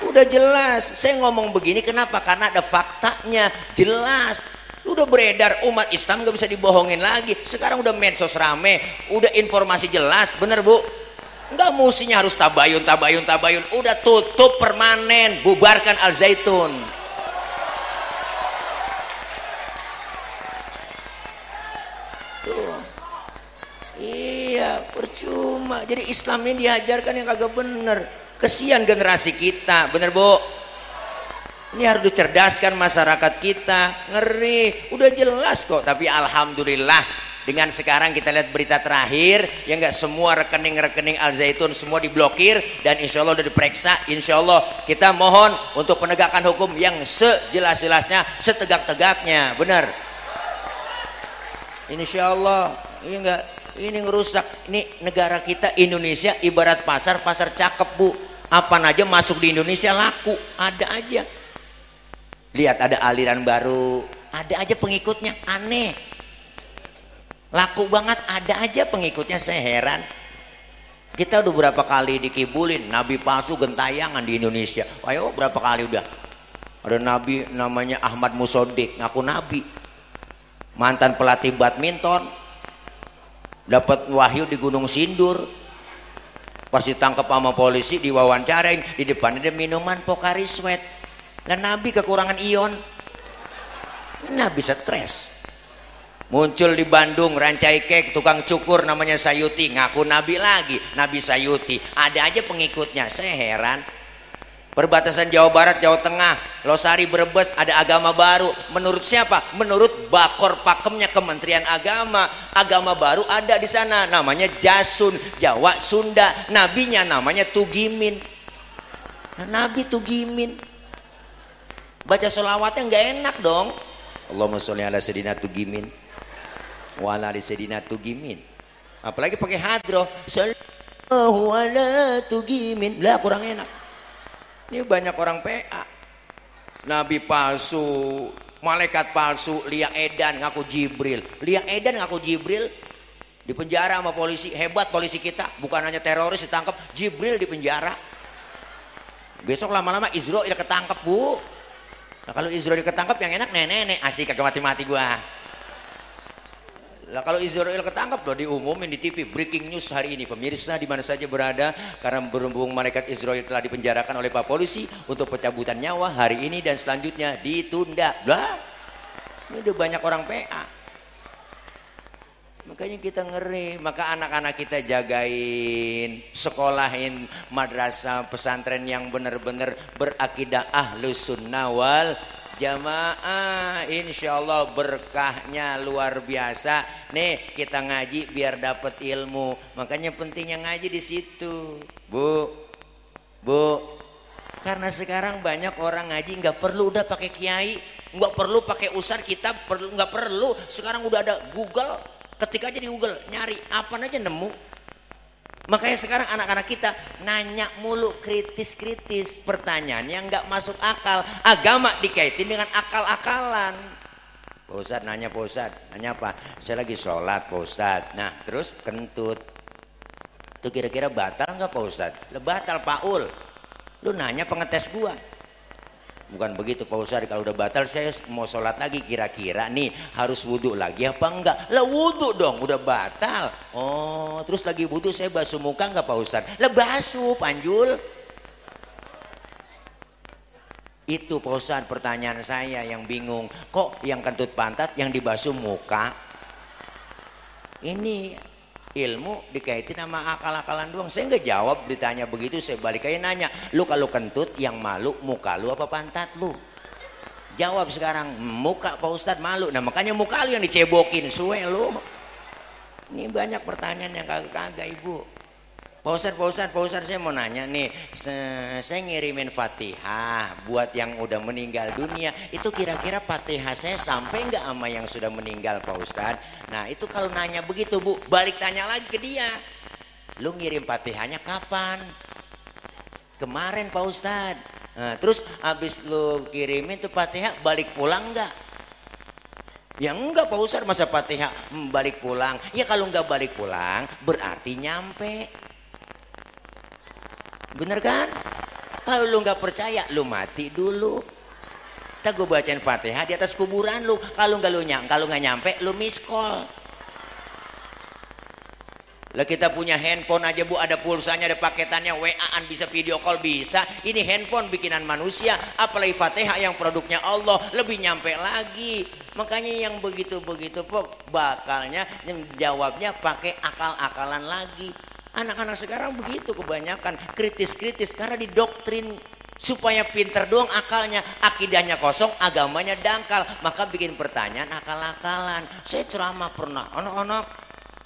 Udah jelas, saya ngomong begini kenapa? Karena ada faktanya, jelas. Udah beredar, umat Islam gak bisa dibohongin lagi. Sekarang udah medsos rame, udah informasi jelas, bener Bu? Nggak mestinya harus tabayun. Udah tutup permanen, bubarkan Al Zaitun. Tuh. Iya, percuma. Jadi Islam ini diajarkan yang kagak bener. Kesian generasi kita, bener Bu? Ini harus dicerdaskan masyarakat kita. Ngeri, udah jelas kok. Tapi alhamdulillah dengan sekarang kita lihat berita terakhir, ya nggak semua rekening Al Zaitun semua diblokir dan insya Allah udah diperiksa. Insya Allah kita mohon untuk penegakan hukum yang sejelas-jelasnya, setegak-tegaknya, bener. Insya Allah, ini enggak. Ini ngerusak. Ini negara kita Indonesia ibarat pasar cakep Bu. Apa aja masuk di Indonesia laku, ada aja. Lihat ada aliran baru, ada aja pengikutnya, aneh. Laku banget, ada aja pengikutnya, saya heran. Kita udah berapa kali dikibulin nabi palsu gentayangan di Indonesia. Ayo berapa kali udah. Ada nabi namanya Ahmad Musodik, ngaku nabi. Mantan pelatih badminton. Dapat wahyu di Gunung Sindur, pas ditangkap sama polisi diwawancarain, di depannya ada minuman Pocari Sweat. Dan Nabi kekurangan ion, Nabi stres. Muncul di Bandung Rancai Kek, tukang cukur namanya Sayuti, ngaku Nabi lagi, Nabi Sayuti. Ada aja pengikutnya, saya heran. Perbatasan Jawa Barat, Jawa Tengah, Losari, Brebes ada agama baru. Menurut siapa? Menurut Bakor Pakemnya Kementerian Agama. Agama baru ada di sana, namanya Jasun, Jawa, Sunda. Nabinya namanya Tugimin. Nah, Nabi Tugimin. Baca sholawatnya nggak enak dong. Allahumma sholli ala sayyidina Tugimin wa ala ali sayyidina Tugimin. Apalagi pakai hadroh. Sallallahu ala Tugimin. Lah kurang enak. Ini banyak orang PA, nabi palsu, malaikat palsu. Lia Edan ngaku Jibril, di penjara sama polisi. Hebat polisi kita, bukan hanya teroris ditangkap, Jibril di penjara. Besok lama-lama Israel ketangkep Bu. Nah kalau Israel ketangkep yang enak nenek asik kagak mati-mati gua. Lah kalau Israel ketangkap loh, diumumin di TV, breaking news hari ini, pemirsa di mana saja berada, karena berhubung malaikat Israel telah dipenjarakan oleh Pak Polisi untuk pencabutan nyawa hari ini dan selanjutnya ditunda. Lah, ini udah banyak orang PA. Makanya kita ngeri, maka anak-anak kita jagain, sekolahin madrasah pesantren yang benar-benar berakidah ahlus sunnah wal Jamaah, insya Allah berkahnya luar biasa. Nih kita ngaji biar dapat ilmu. Makanya pentingnya ngaji di situ, Bu. Karena sekarang banyak orang ngaji nggak perlu udah pakai kiai, nggak perlu pakai ustadz, kita nggak perlu. Sekarang udah ada Google, ketik aja di Google, nyari apa aja nemu. Makanya sekarang anak-anak kita nanya mulu, kritis-kritis, pertanyaan yang nggak masuk akal. Agama dikaitin dengan akal-akalan. Pak Ustadz nanya, Pak Ustadz nanya apa? Saya lagi sholat Pak Ustadz. Nah terus kentut, itu kira-kira batal nggak Pak Ustadz? Batal Paul. Lu nanya pengetes gua. Bukan begitu Pak Ustadz, kalau udah batal saya mau sholat lagi, kira-kira nih harus wudhu lagi apa enggak? Lah wudhu dong, udah batal. Oh terus lagi wudhu saya basuh muka enggak Pak Ustadz? Lah basuh Panjul. Itu Pak Ustadz pertanyaan saya yang bingung, kok yang kentut pantat yang dibasuh muka? Ini ilmu dikaitin sama akal-akalan doang. Saya nggak jawab ditanya begitu, saya balik aja nanya, lu kalau kentut yang malu muka lu apa pantat lu? Jawab sekarang, muka Pak Ustadz malu. Nah makanya muka lu yang dicebokin, suwe lu. Ini banyak pertanyaan yang kagak-kagak Ibu. Pak Ustadz saya mau nanya nih, saya ngirimin Fatihah buat yang udah meninggal dunia, itu kira-kira Fatihah saya sampai nggak sama yang sudah meninggal Pak Ustadz? Nah itu kalau nanya begitu Bu, balik tanya lagi ke dia, lu ngirim Fatihahnya kapan? Kemarin Pak Ustadz. Nah, terus habis lu kirimin tuh Fatihah balik pulang nggak? Ya enggak Pak Ustadz, masa Fatihah balik pulang? Ya kalau nggak balik pulang berarti nyampe. Bener kan? Kalau lu nggak percaya, lu mati dulu. Kita gue bacain Fatihah di atas kuburan lu. Kalau nggak nyampe, lu miss call. Lah kita punya handphone aja Bu, ada pulsanya, ada paketannya, WA-an bisa, video call bisa. Ini handphone bikinan manusia, apalagi Fatihah yang produknya Allah, lebih nyampe lagi. Makanya yang begitu-begitu bakalnya jawabnya pakai akal-akalan lagi. Anak-anak sekarang begitu kebanyakan kritis-kritis karena didoktrin supaya pinter doang akalnya, akidahnya kosong, agamanya dangkal, maka bikin pertanyaan akal-akalan. Saya ceramah pernah, anak-anak,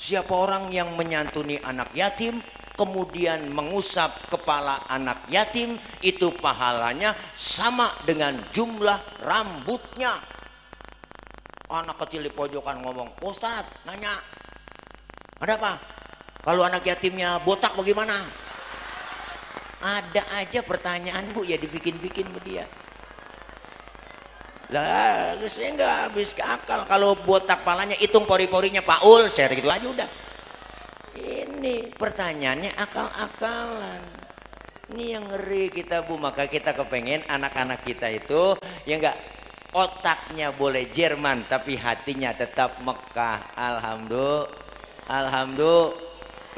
siapa orang yang menyantuni anak yatim kemudian mengusap kepala anak yatim, itu pahalanya sama dengan jumlah rambutnya. Anak kecil di pojokan ngomong, Ustadz nanya, ada apa? Kalau anak yatimnya botak bagaimana? Ada aja pertanyaan Bu, ya dibikin-bikin sama dia. Lah saya nggak habis ke akal. Kalau botak palanya hitung pori-porinya Paul, saya gitu aja udah. Ini pertanyaannya akal-akalan. Ini yang ngeri kita Bu, maka kita kepengen anak-anak kita itu ya enggak, otaknya boleh Jerman tapi hatinya tetap Mekah. Alhamdulillah.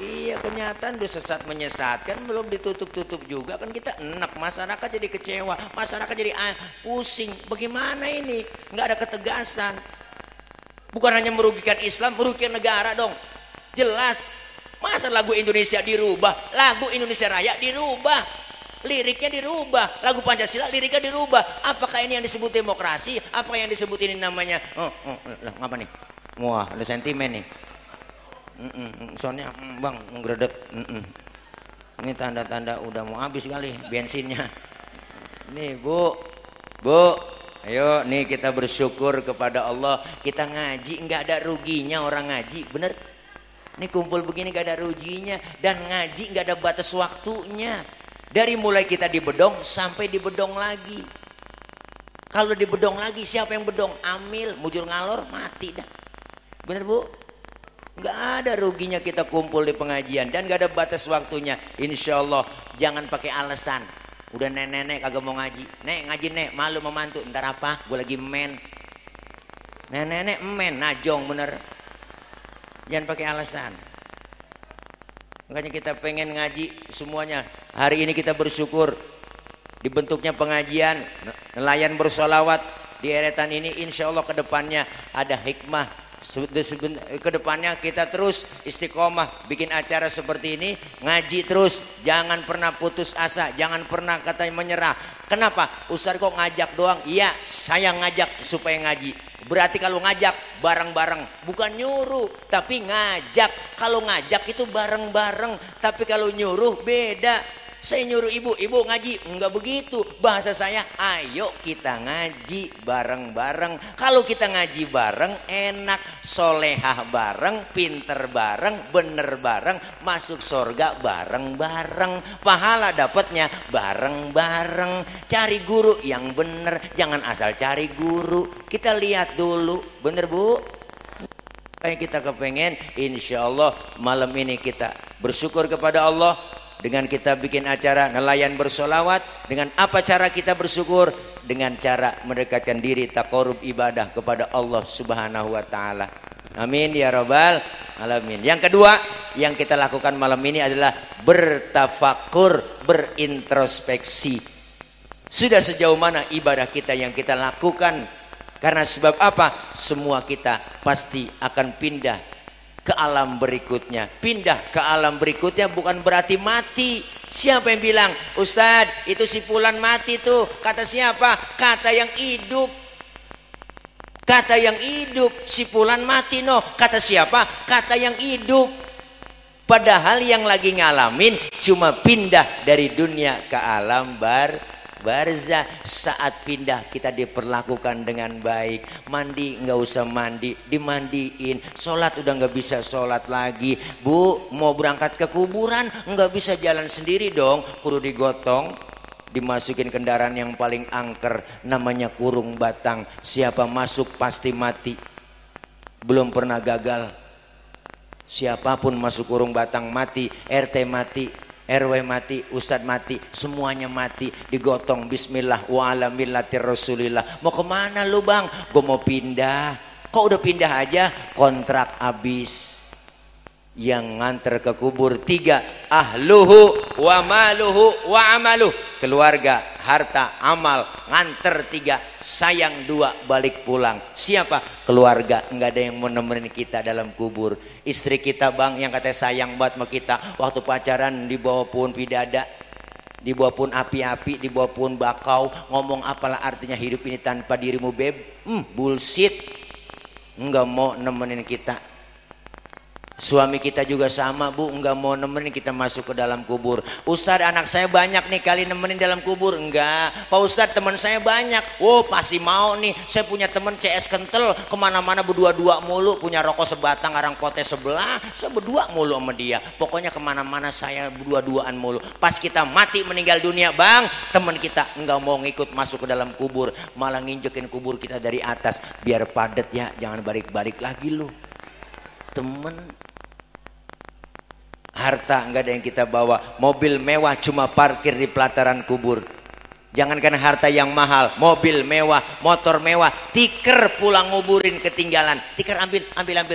Iya, kenyataan udah sesat menyesatkan, belum ditutup-tutup juga kan, kita enak, masyarakat jadi kecewa, masyarakat jadi pusing. Bagaimana ini? Nggak ada ketegasan. Bukan hanya merugikan Islam, merugikan negara dong. Jelas. Masa lagu Indonesia dirubah, lagu Indonesia Raya dirubah, liriknya dirubah, lagu Pancasila liriknya dirubah. Apakah ini yang disebut demokrasi? Apa yang disebut ini namanya? Apa nih? Wah, ada sentimen nih. Soalnya bang ngedredeg. Ini tanda-tanda udah mau habis kali bensinnya. Nih Bu, ayo nih kita bersyukur kepada Allah. Kita ngaji nggak ada ruginya orang ngaji, bener? Ini kumpul begini nggak ada ruginya, dan ngaji nggak ada batas waktunya. Dari mulai kita di bedong sampai di bedong lagi. Kalau di bedong lagi siapa yang bedong? Amil, mujur ngalor, mati dah. Bener Bu? Nggak ada ruginya kita kumpul di pengajian, dan nggak ada batas waktunya. Insya Allah jangan pakai alasan. Udah nenek kagak mau ngaji. Nek ngaji nek, malu memantu. Ntar apa? Gue lagi men. Nenek men, najong bener. Jangan pakai alasan. Makanya kita pengen ngaji semuanya. Hari ini kita bersyukur dibentuknya pengajian, nelayan bersolawat di eretan ini. Insya Allah kedepannya ada hikmah Kedepannya kita terus istiqomah bikin acara seperti ini, ngaji terus, jangan pernah putus asa, jangan pernah katanya menyerah. Kenapa? Ustaz kok ngajak doang? Iya, saya ngajak supaya ngaji. Berarti kalau ngajak bareng-bareng, bukan nyuruh tapi ngajak. Kalau ngajak itu bareng-bareng, tapi kalau nyuruh beda. Saya nyuruh ibu ngaji, enggak begitu. Bahasa saya, ayo kita ngaji bareng-bareng. Kalau kita ngaji bareng enak, solehah bareng, pinter bareng, bener bareng, masuk surga bareng-bareng, pahala dapatnya bareng-bareng. Cari guru yang bener, jangan asal cari guru. Kita lihat dulu, bener Bu? Kayak kita kepengen, insya Allah malam ini kita bersyukur kepada Allah dengan kita bikin acara nelayan bersolawat. Dengan apa cara kita bersyukur? Dengan cara mendekatkan diri taqarrub ibadah kepada Allah Subhanahu wa taala. Amin ya rabbal alamin. Yang kedua yang kita lakukan malam ini adalah bertafakur, berintrospeksi. Sudah sejauh mana ibadah kita yang kita lakukan? Karena sebab apa? Semua kita pasti akan pindah ke alam berikutnya. Pindah ke alam berikutnya bukan berarti mati. Siapa yang bilang, Ustadz itu si Fulan mati tuh? Kata siapa? Kata yang hidup. Kata yang hidup. Si Fulan mati no. Kata siapa? Kata yang hidup. Padahal yang lagi ngalamin cuma pindah dari dunia ke alam barzah. Saat pindah kita diperlakukan dengan baik. Mandi nggak usah mandi, dimandiin. Sholat udah nggak bisa sholat lagi. Bu mau berangkat ke kuburan nggak bisa jalan sendiri dong, kudu digotong, dimasukin kendaraan yang paling angker, namanya kurung batang. Siapa masuk pasti mati, belum pernah gagal. Siapapun masuk kurung batang mati, RT mati, RW mati, Ustadz mati, semuanya mati, digotong. Bismillah wa ala millati rasulillah. Mau kemana lu bang? Gue mau pindah. Kok udah pindah aja? Kontrak habis. Yang nganter ke kubur 3, ahluhu wa maluhu wa amaluh. Keluarga, harta, amal. Nganter 3, sayang 2, balik pulang. Siapa? Keluarga. Enggak ada yang mau nemenin kita dalam kubur. Istri kita bang yang katanya sayang banget sama kita, waktu pacaran dibawa pun pidada, dibawa pun api-api, dibawa pun bakau. Ngomong apalah artinya hidup ini tanpa dirimu beb? Bullshit. Enggak mau nemenin kita. Suami kita juga sama bu, enggak mau nemenin kita masuk ke dalam kubur. Ustadz anak saya banyak nih, kali nemenin dalam kubur. Enggak Pak Ustadz, teman saya banyak. Oh pasti mau nih, saya punya temen CS kental, kemana-mana berdua-dua mulu, punya rokok sebatang, arang potes sebelah, saya berdua mulu sama dia. Pokoknya kemana-mana saya berdua-duaan mulu. Pas kita mati meninggal dunia bang, teman kita enggak mau ngikut masuk ke dalam kubur, malah nginjekin kubur kita dari atas. Biar padat ya, jangan balik-balik lagi lu. Temen, harta enggak ada yang kita bawa, mobil mewah cuma parkir di pelataran kubur. Jangankan harta yang mahal, mobil mewah, motor mewah, tiker pulang nguburin ketinggalan. Tiker ambil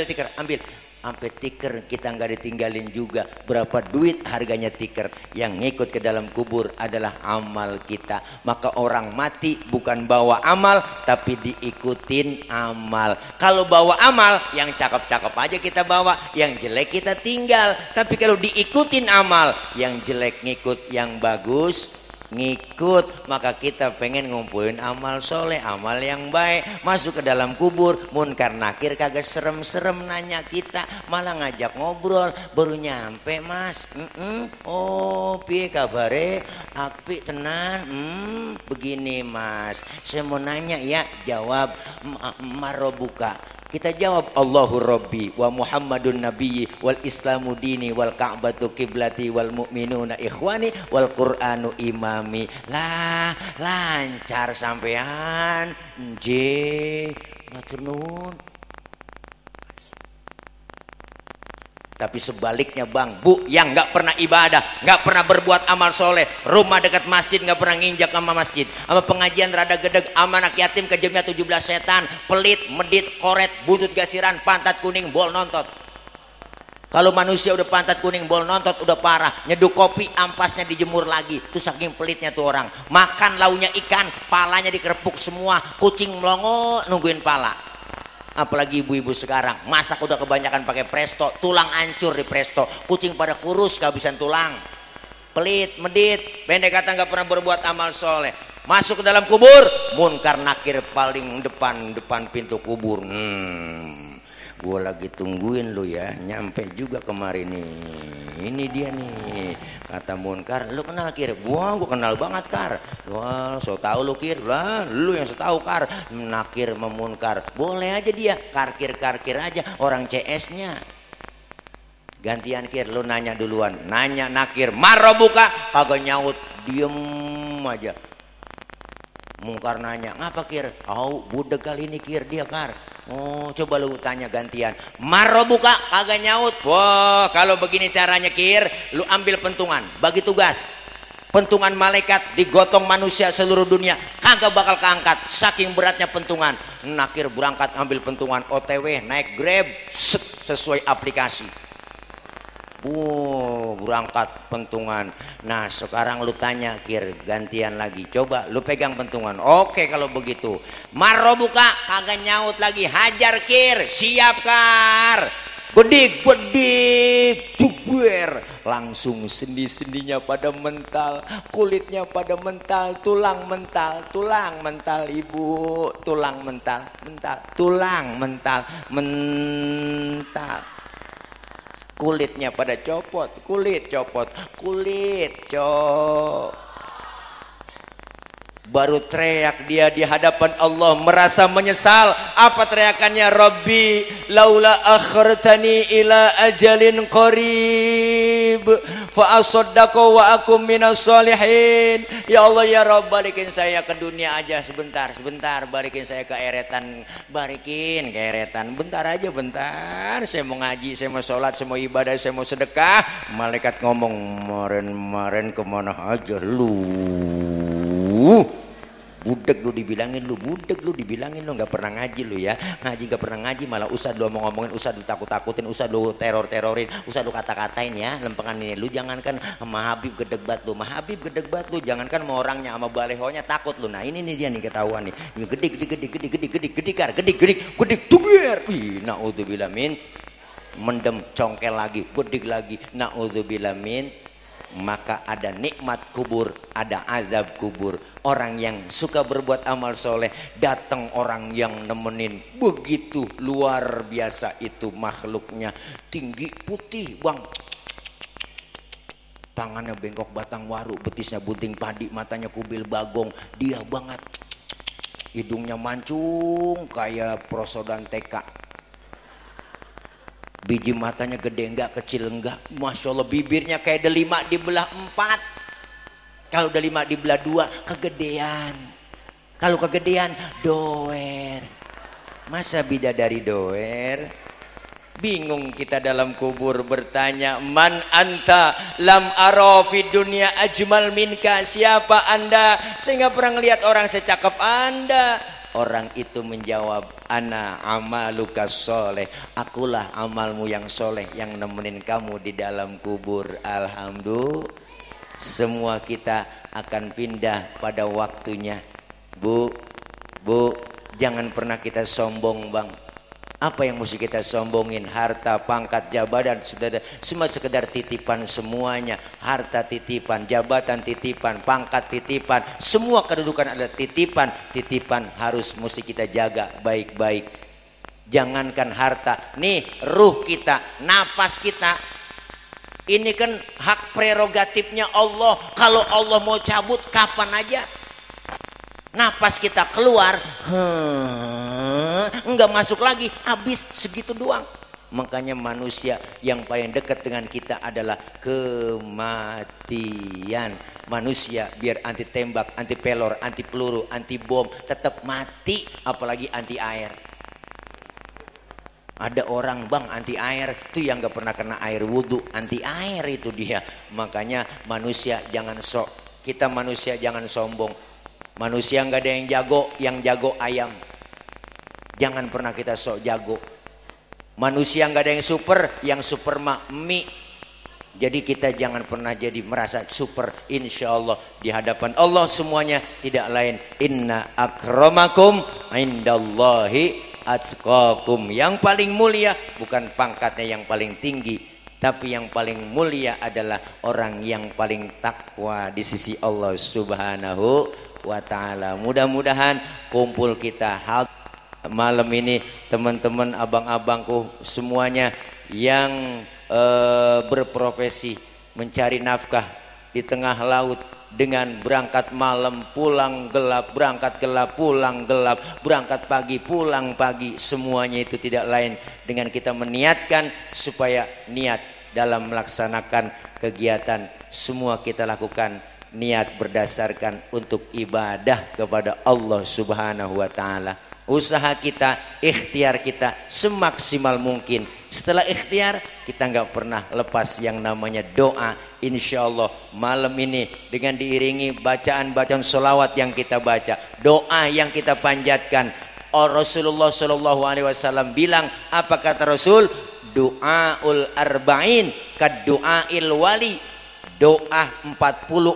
tiker, ambil. Sampai tiker kita nggak ditinggalin juga. Berapa duit harganya tiker? Yang ngikut ke dalam kubur adalah amal kita. Maka orang mati bukan bawa amal, tapi diikutin amal. Kalau bawa amal, yang cakep-cakep aja kita bawa, yang jelek kita tinggal. Tapi kalau diikutin amal, yang jelek ngikut, yang bagus ngikut. Maka kita pengen ngumpulin amal soleh, amal yang baik, masuk ke dalam kubur. Munkar nakir kagak serem-serem nanya kita, malah ngajak ngobrol. Baru nyampe mas, oh piye kabare, api tenan, begini mas, saya mau nanya ya. Jawab, marobuka. Kita jawab, Allahu Rabbi wa Muhammadun Nabiyyi wal Islamu dini wal Ka'batu kiblati wal mu'minuna ikhwani wal Qur'anu imami. Lah lancar sampean. Matur nuwun. Tapi sebaliknya bang, bu, yang nggak pernah ibadah, nggak pernah berbuat amal soleh, rumah dekat masjid nggak pernah nginjak sama masjid, sama pengajian rada gedeg, sama anak yatim kejamnya 17 setan, pelit, medit, koret, butut gasiran, pantat kuning, bol nontot. Kalau manusia udah pantat kuning, bol nontot udah parah. Nyeduk kopi, ampasnya dijemur lagi. Itu saking pelitnya tuh orang. Makan launya ikan, palanya dikerepuk semua. Kucing melongo nungguin pala. Apalagi ibu-ibu sekarang masak udah kebanyakan pakai presto, tulang hancur di presto, kucing pada kurus kehabisan tulang, pelit, medit, pendek kata nggak pernah berbuat amal soleh. Masuk ke dalam kubur, munkar nakir paling depan pintu kubur. Gue lagi tungguin lu ya, nyampe juga kemarin nih. Ini dia nih, kata munkar. Lu kenal Kir? Gua kenal banget Kar. Wah, so tau lu Kir lah, lu yang so tau Kar. Nakir memunkar, boleh aja dia karkir aja, orang CS-nya. Gantian Kir, lu nanya duluan, nanya nakir, marobuka, kagak nyaut, diem aja. Mungkar nanya, ngapa Kir? Budeg kali ini Kir dia Kar. Oh, coba lu tanya gantian. Marobuka, kagak nyaut. Wah, kalau begini caranya Kir, lu ambil pentungan, bagi tugas. Pentungan malaikat digotong manusia seluruh dunia, kagak bakal keangkat saking beratnya pentungan. Nakir berangkat ambil pentungan, OTW naik Grab, sesuai aplikasi. Berangkat pentungan. Nah sekarang lu tanya Kir, gantian lagi, coba lu pegang pentungan. Oke kalau begitu, marobuka, kagak nyaut lagi, hajar Kir, siap Kar, bedik cuber, langsung sendi-sendinya pada mental, kulitnya pada mental, tulang mental ibu, tulang mental, kulitnya pada copot, baru teriak dia di hadapan Allah merasa menyesal. Apa teriakannya? Rabbi laula akhartani ila ajalin qarib fa asaddaqu wa akum minas solihin. Ya Allah ya Rabb, balikin saya ke dunia aja sebentar, balikin saya ke eretan, bentar aja, saya mau ngaji, saya mau sholat, saya mau ibadah, saya mau sedekah. Malaikat ngomong, kemarin kemana aja lu? Budeg lu dibilangin lu nggak pernah ngaji lu ya, nggak pernah ngaji, malah usah lu ngomongin, usah lu takut-takutin, usah lu terorin, usah lu kata-katain ya, lempengan ini. Lu jangankan sama Habib gedeg bat lu, jangankan sama orangnya, sama balehonya takut lu. Nah ini nih dia nih ketahuan nih, gedik tubier. Naudzubillah min, mendem congkel lagi, bedik lagi, naudzubillah min. Maka ada nikmat kubur, ada azab kubur. Orang yang suka berbuat amal soleh, datang orang yang nemenin. Begitu luar biasa itu makhluknya, tinggi putih bang, tangannya bengkok batang waru, betisnya bunting padi, matanya kubil bagong, dia banget, hidungnya mancung kayak prosodan TK. Biji matanya gede enggak, kecil enggak, Masya Allah. Bibirnya kayak delima dibelah 4. Kalau delima dibelah 2 kegedean. Kalau kegedean doer. Masa bidadari doer? Bingung kita dalam kubur bertanya, man anta lam ara fid dunya ajmal minka. Siapa anda? Saya nggak pernah ngelihat orang secakep anda. Orang itu menjawab, ana amaluka soleh, akulah amalmu yang soleh yang nemenin kamu di dalam kubur. Alhamdulillah. Semua kita akan pindah pada waktunya. Bu, jangan pernah kita sombong bang. Apa yang mesti kita sombongin? Harta, pangkat, jabatan, sudah semua sekedar titipan semuanya. Harta titipan, jabatan titipan, pangkat titipan, semua kedudukan adalah titipan. Titipan harus mesti kita jaga baik-baik. Jangankan harta, nih ruh kita, napas kita, ini kan hak prerogatifnya Allah. Kalau Allah mau cabut kapan aja. Napas kita keluar, enggak masuk lagi, habis segitu doang. Makanya manusia yang paling dekat dengan kita adalah kematian. Manusia biar anti tembak, anti pelor, anti peluru, anti bom, tetap mati, apalagi anti air. Ada orang bang anti air tuh yang gak pernah kena air wudhu, anti air itu dia. Makanya manusia jangan sok, kita manusia jangan sombong. Manusia nggak ada yang jago ayam. Jangan pernah kita sok jago. Manusia nggak ada yang super mah mie. Jadi kita jangan pernah jadi merasa super. Insya Allah di hadapan Allah semuanya tidak lain. Inna akramakum indallahi atqakum. Yang paling mulia bukan pangkatnya yang paling tinggi, tapi yang paling mulia adalah orang yang paling takwa di sisi Allah Subhanahu wa ta'ala. Mudah-mudahan kumpul kita malam ini, teman-teman abang-abangku semuanya yang berprofesi mencari nafkah di tengah laut, dengan berangkat malam pulang gelap, berangkat gelap pulang gelap, berangkat pagi pulang pagi, semuanya itu tidak lain dengan kita meniatkan supaya niat dalam melaksanakan kegiatan semua kita lakukan niat berdasarkan untuk ibadah kepada Allah Subhanahu wa ta'ala. Usaha kita, ikhtiar kita semaksimal mungkin. Setelah ikhtiar kita nggak pernah lepas yang namanya doa. Insya Allah malam ini dengan diiringi bacaan-bacaan sholawat yang kita baca, doa yang kita panjatkan. Rasulullah Shallallahu Alaihi Wasallam bilang, apa kata Rasul? Doaul arba'in kad doail wali. Doa 40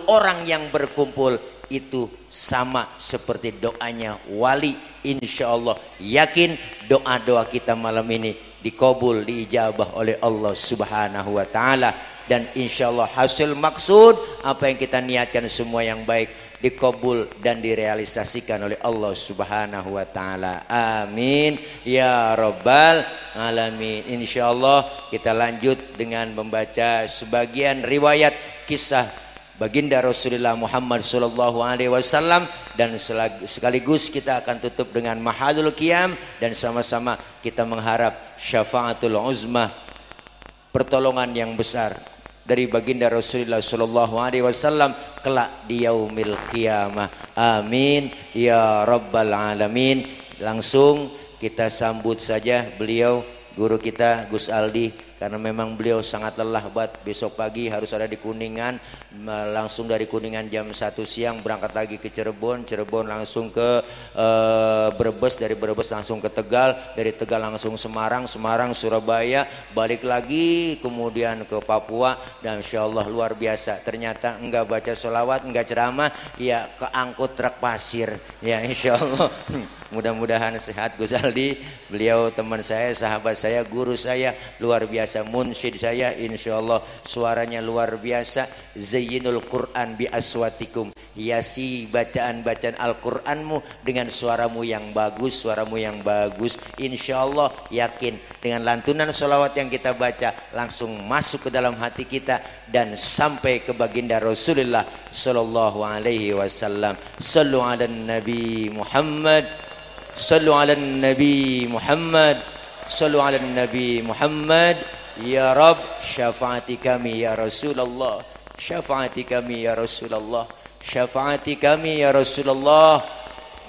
orang yang berkumpul itu sama seperti doanya wali. Insya Allah yakin doa-doa kita malam ini dikabul, diijabah oleh Allah Subhanahu wa ta'ala. Dan insya Allah hasil maksud apa yang kita niatkan semua yang baik dikabul dan direalisasikan oleh Allah Subhanahu wa ta'ala. Amin ya rabbal alamin. Insya Allah kita lanjut dengan membaca sebagian riwayat kisah baginda Rasulullah Muhammad sallallahu alaihi wasallam, dan sekaligus kita akan tutup dengan mahadul qiyam, dan sama-sama kita mengharap syafaatul uzma, pertolongan yang besar dari baginda Rasulullah sallallahu alaihi wasallam kelak di yaumil qiyamah. Amin ya rabbal alamin. Langsung kita sambut saja beliau, guru kita Gus Aldi, karena memang beliau sangat lelah banget. Besok pagi harus ada di Kuningan, langsung dari Kuningan jam 1 siang berangkat lagi ke Cirebon, Cirebon langsung ke Brebes, dari Brebes langsung ke Tegal, dari Tegal langsung Semarang, Semarang Surabaya, balik lagi kemudian ke Papua. Dan insya Allah luar biasa, ternyata enggak baca sholawat, enggak ceramah, ya keangkut truk pasir ya. Insya Allah mudah-mudahan sehat Gus Aldi. Beliau teman saya, sahabat saya, guru saya, luar biasa, munsyid saya. Insya Allah suaranya luar biasa. Zayyinul Quran bi aswatikum, hiasi bacaan-bacaan Al-Quranmu dengan suaramu yang bagus, suaramu yang bagus. Insya Allah yakin dengan lantunan sholawat yang kita baca langsung masuk ke dalam hati kita dan sampai ke baginda Rasulullah sallallahu alaihi wasallam. Sallu ala Nabi Muhammad, sallu ala Nabi Muhammad, sallu ala Nabi Muhammad. Ya Rabb, syafaati kami ya Rasulullah, syafaati kami ya Rasulullah, syafaati kami ya Rasulullah.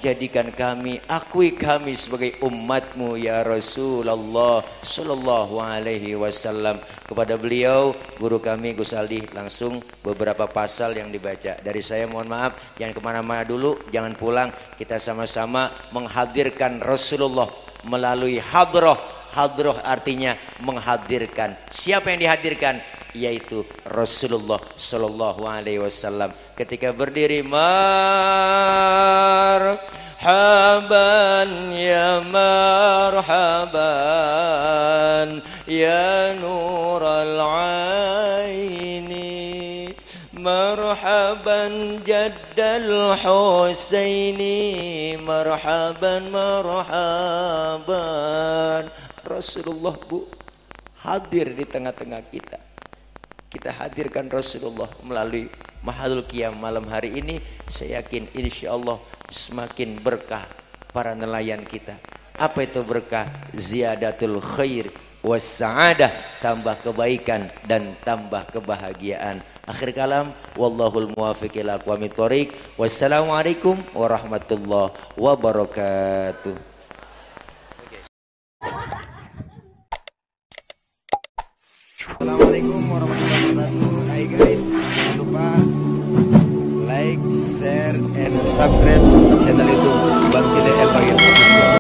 Jadikan kami, akui kami sebagai umatmu ya Rasulullah sallallahu alaihi wasallam. Kepada beliau, guru kami Gus Aldi, langsung beberapa pasal yang dibaca. Dari saya mohon maaf, jangan kemana-mana dulu, jangan pulang. Kita sama-sama menghadirkan Rasulullah melalui hadroh. Hadroh artinya menghadirkan. Siapa yang dihadirkan? Yaitu Rasulullah sallallahu alaihi wasallam. Ketika berdiri, marhaban ya marhaban ya nural aini, marhaban jaddal Husaini, marhaban marhaban. Rasulullah Bu hadir di tengah-tengah kita. Kita hadirkan Rasulullah melalui mahadul qiyam malam hari ini. Saya yakin insya Allah semakin berkah para nelayan kita. Apa itu berkah? Ziyadatul khair was sa'adah, tambah kebaikan dan tambah kebahagiaan. Akhir kalam, wallahul muwaffiq ila aqwamit thoriq. Wassalamualaikum warahmatullahi wabarakatuh. Assalamualaikum warahmatullahi wabarakatuh. Hai guys, jangan lupa like, share, and subscribe channel YouTube Bang Tile El Bagir.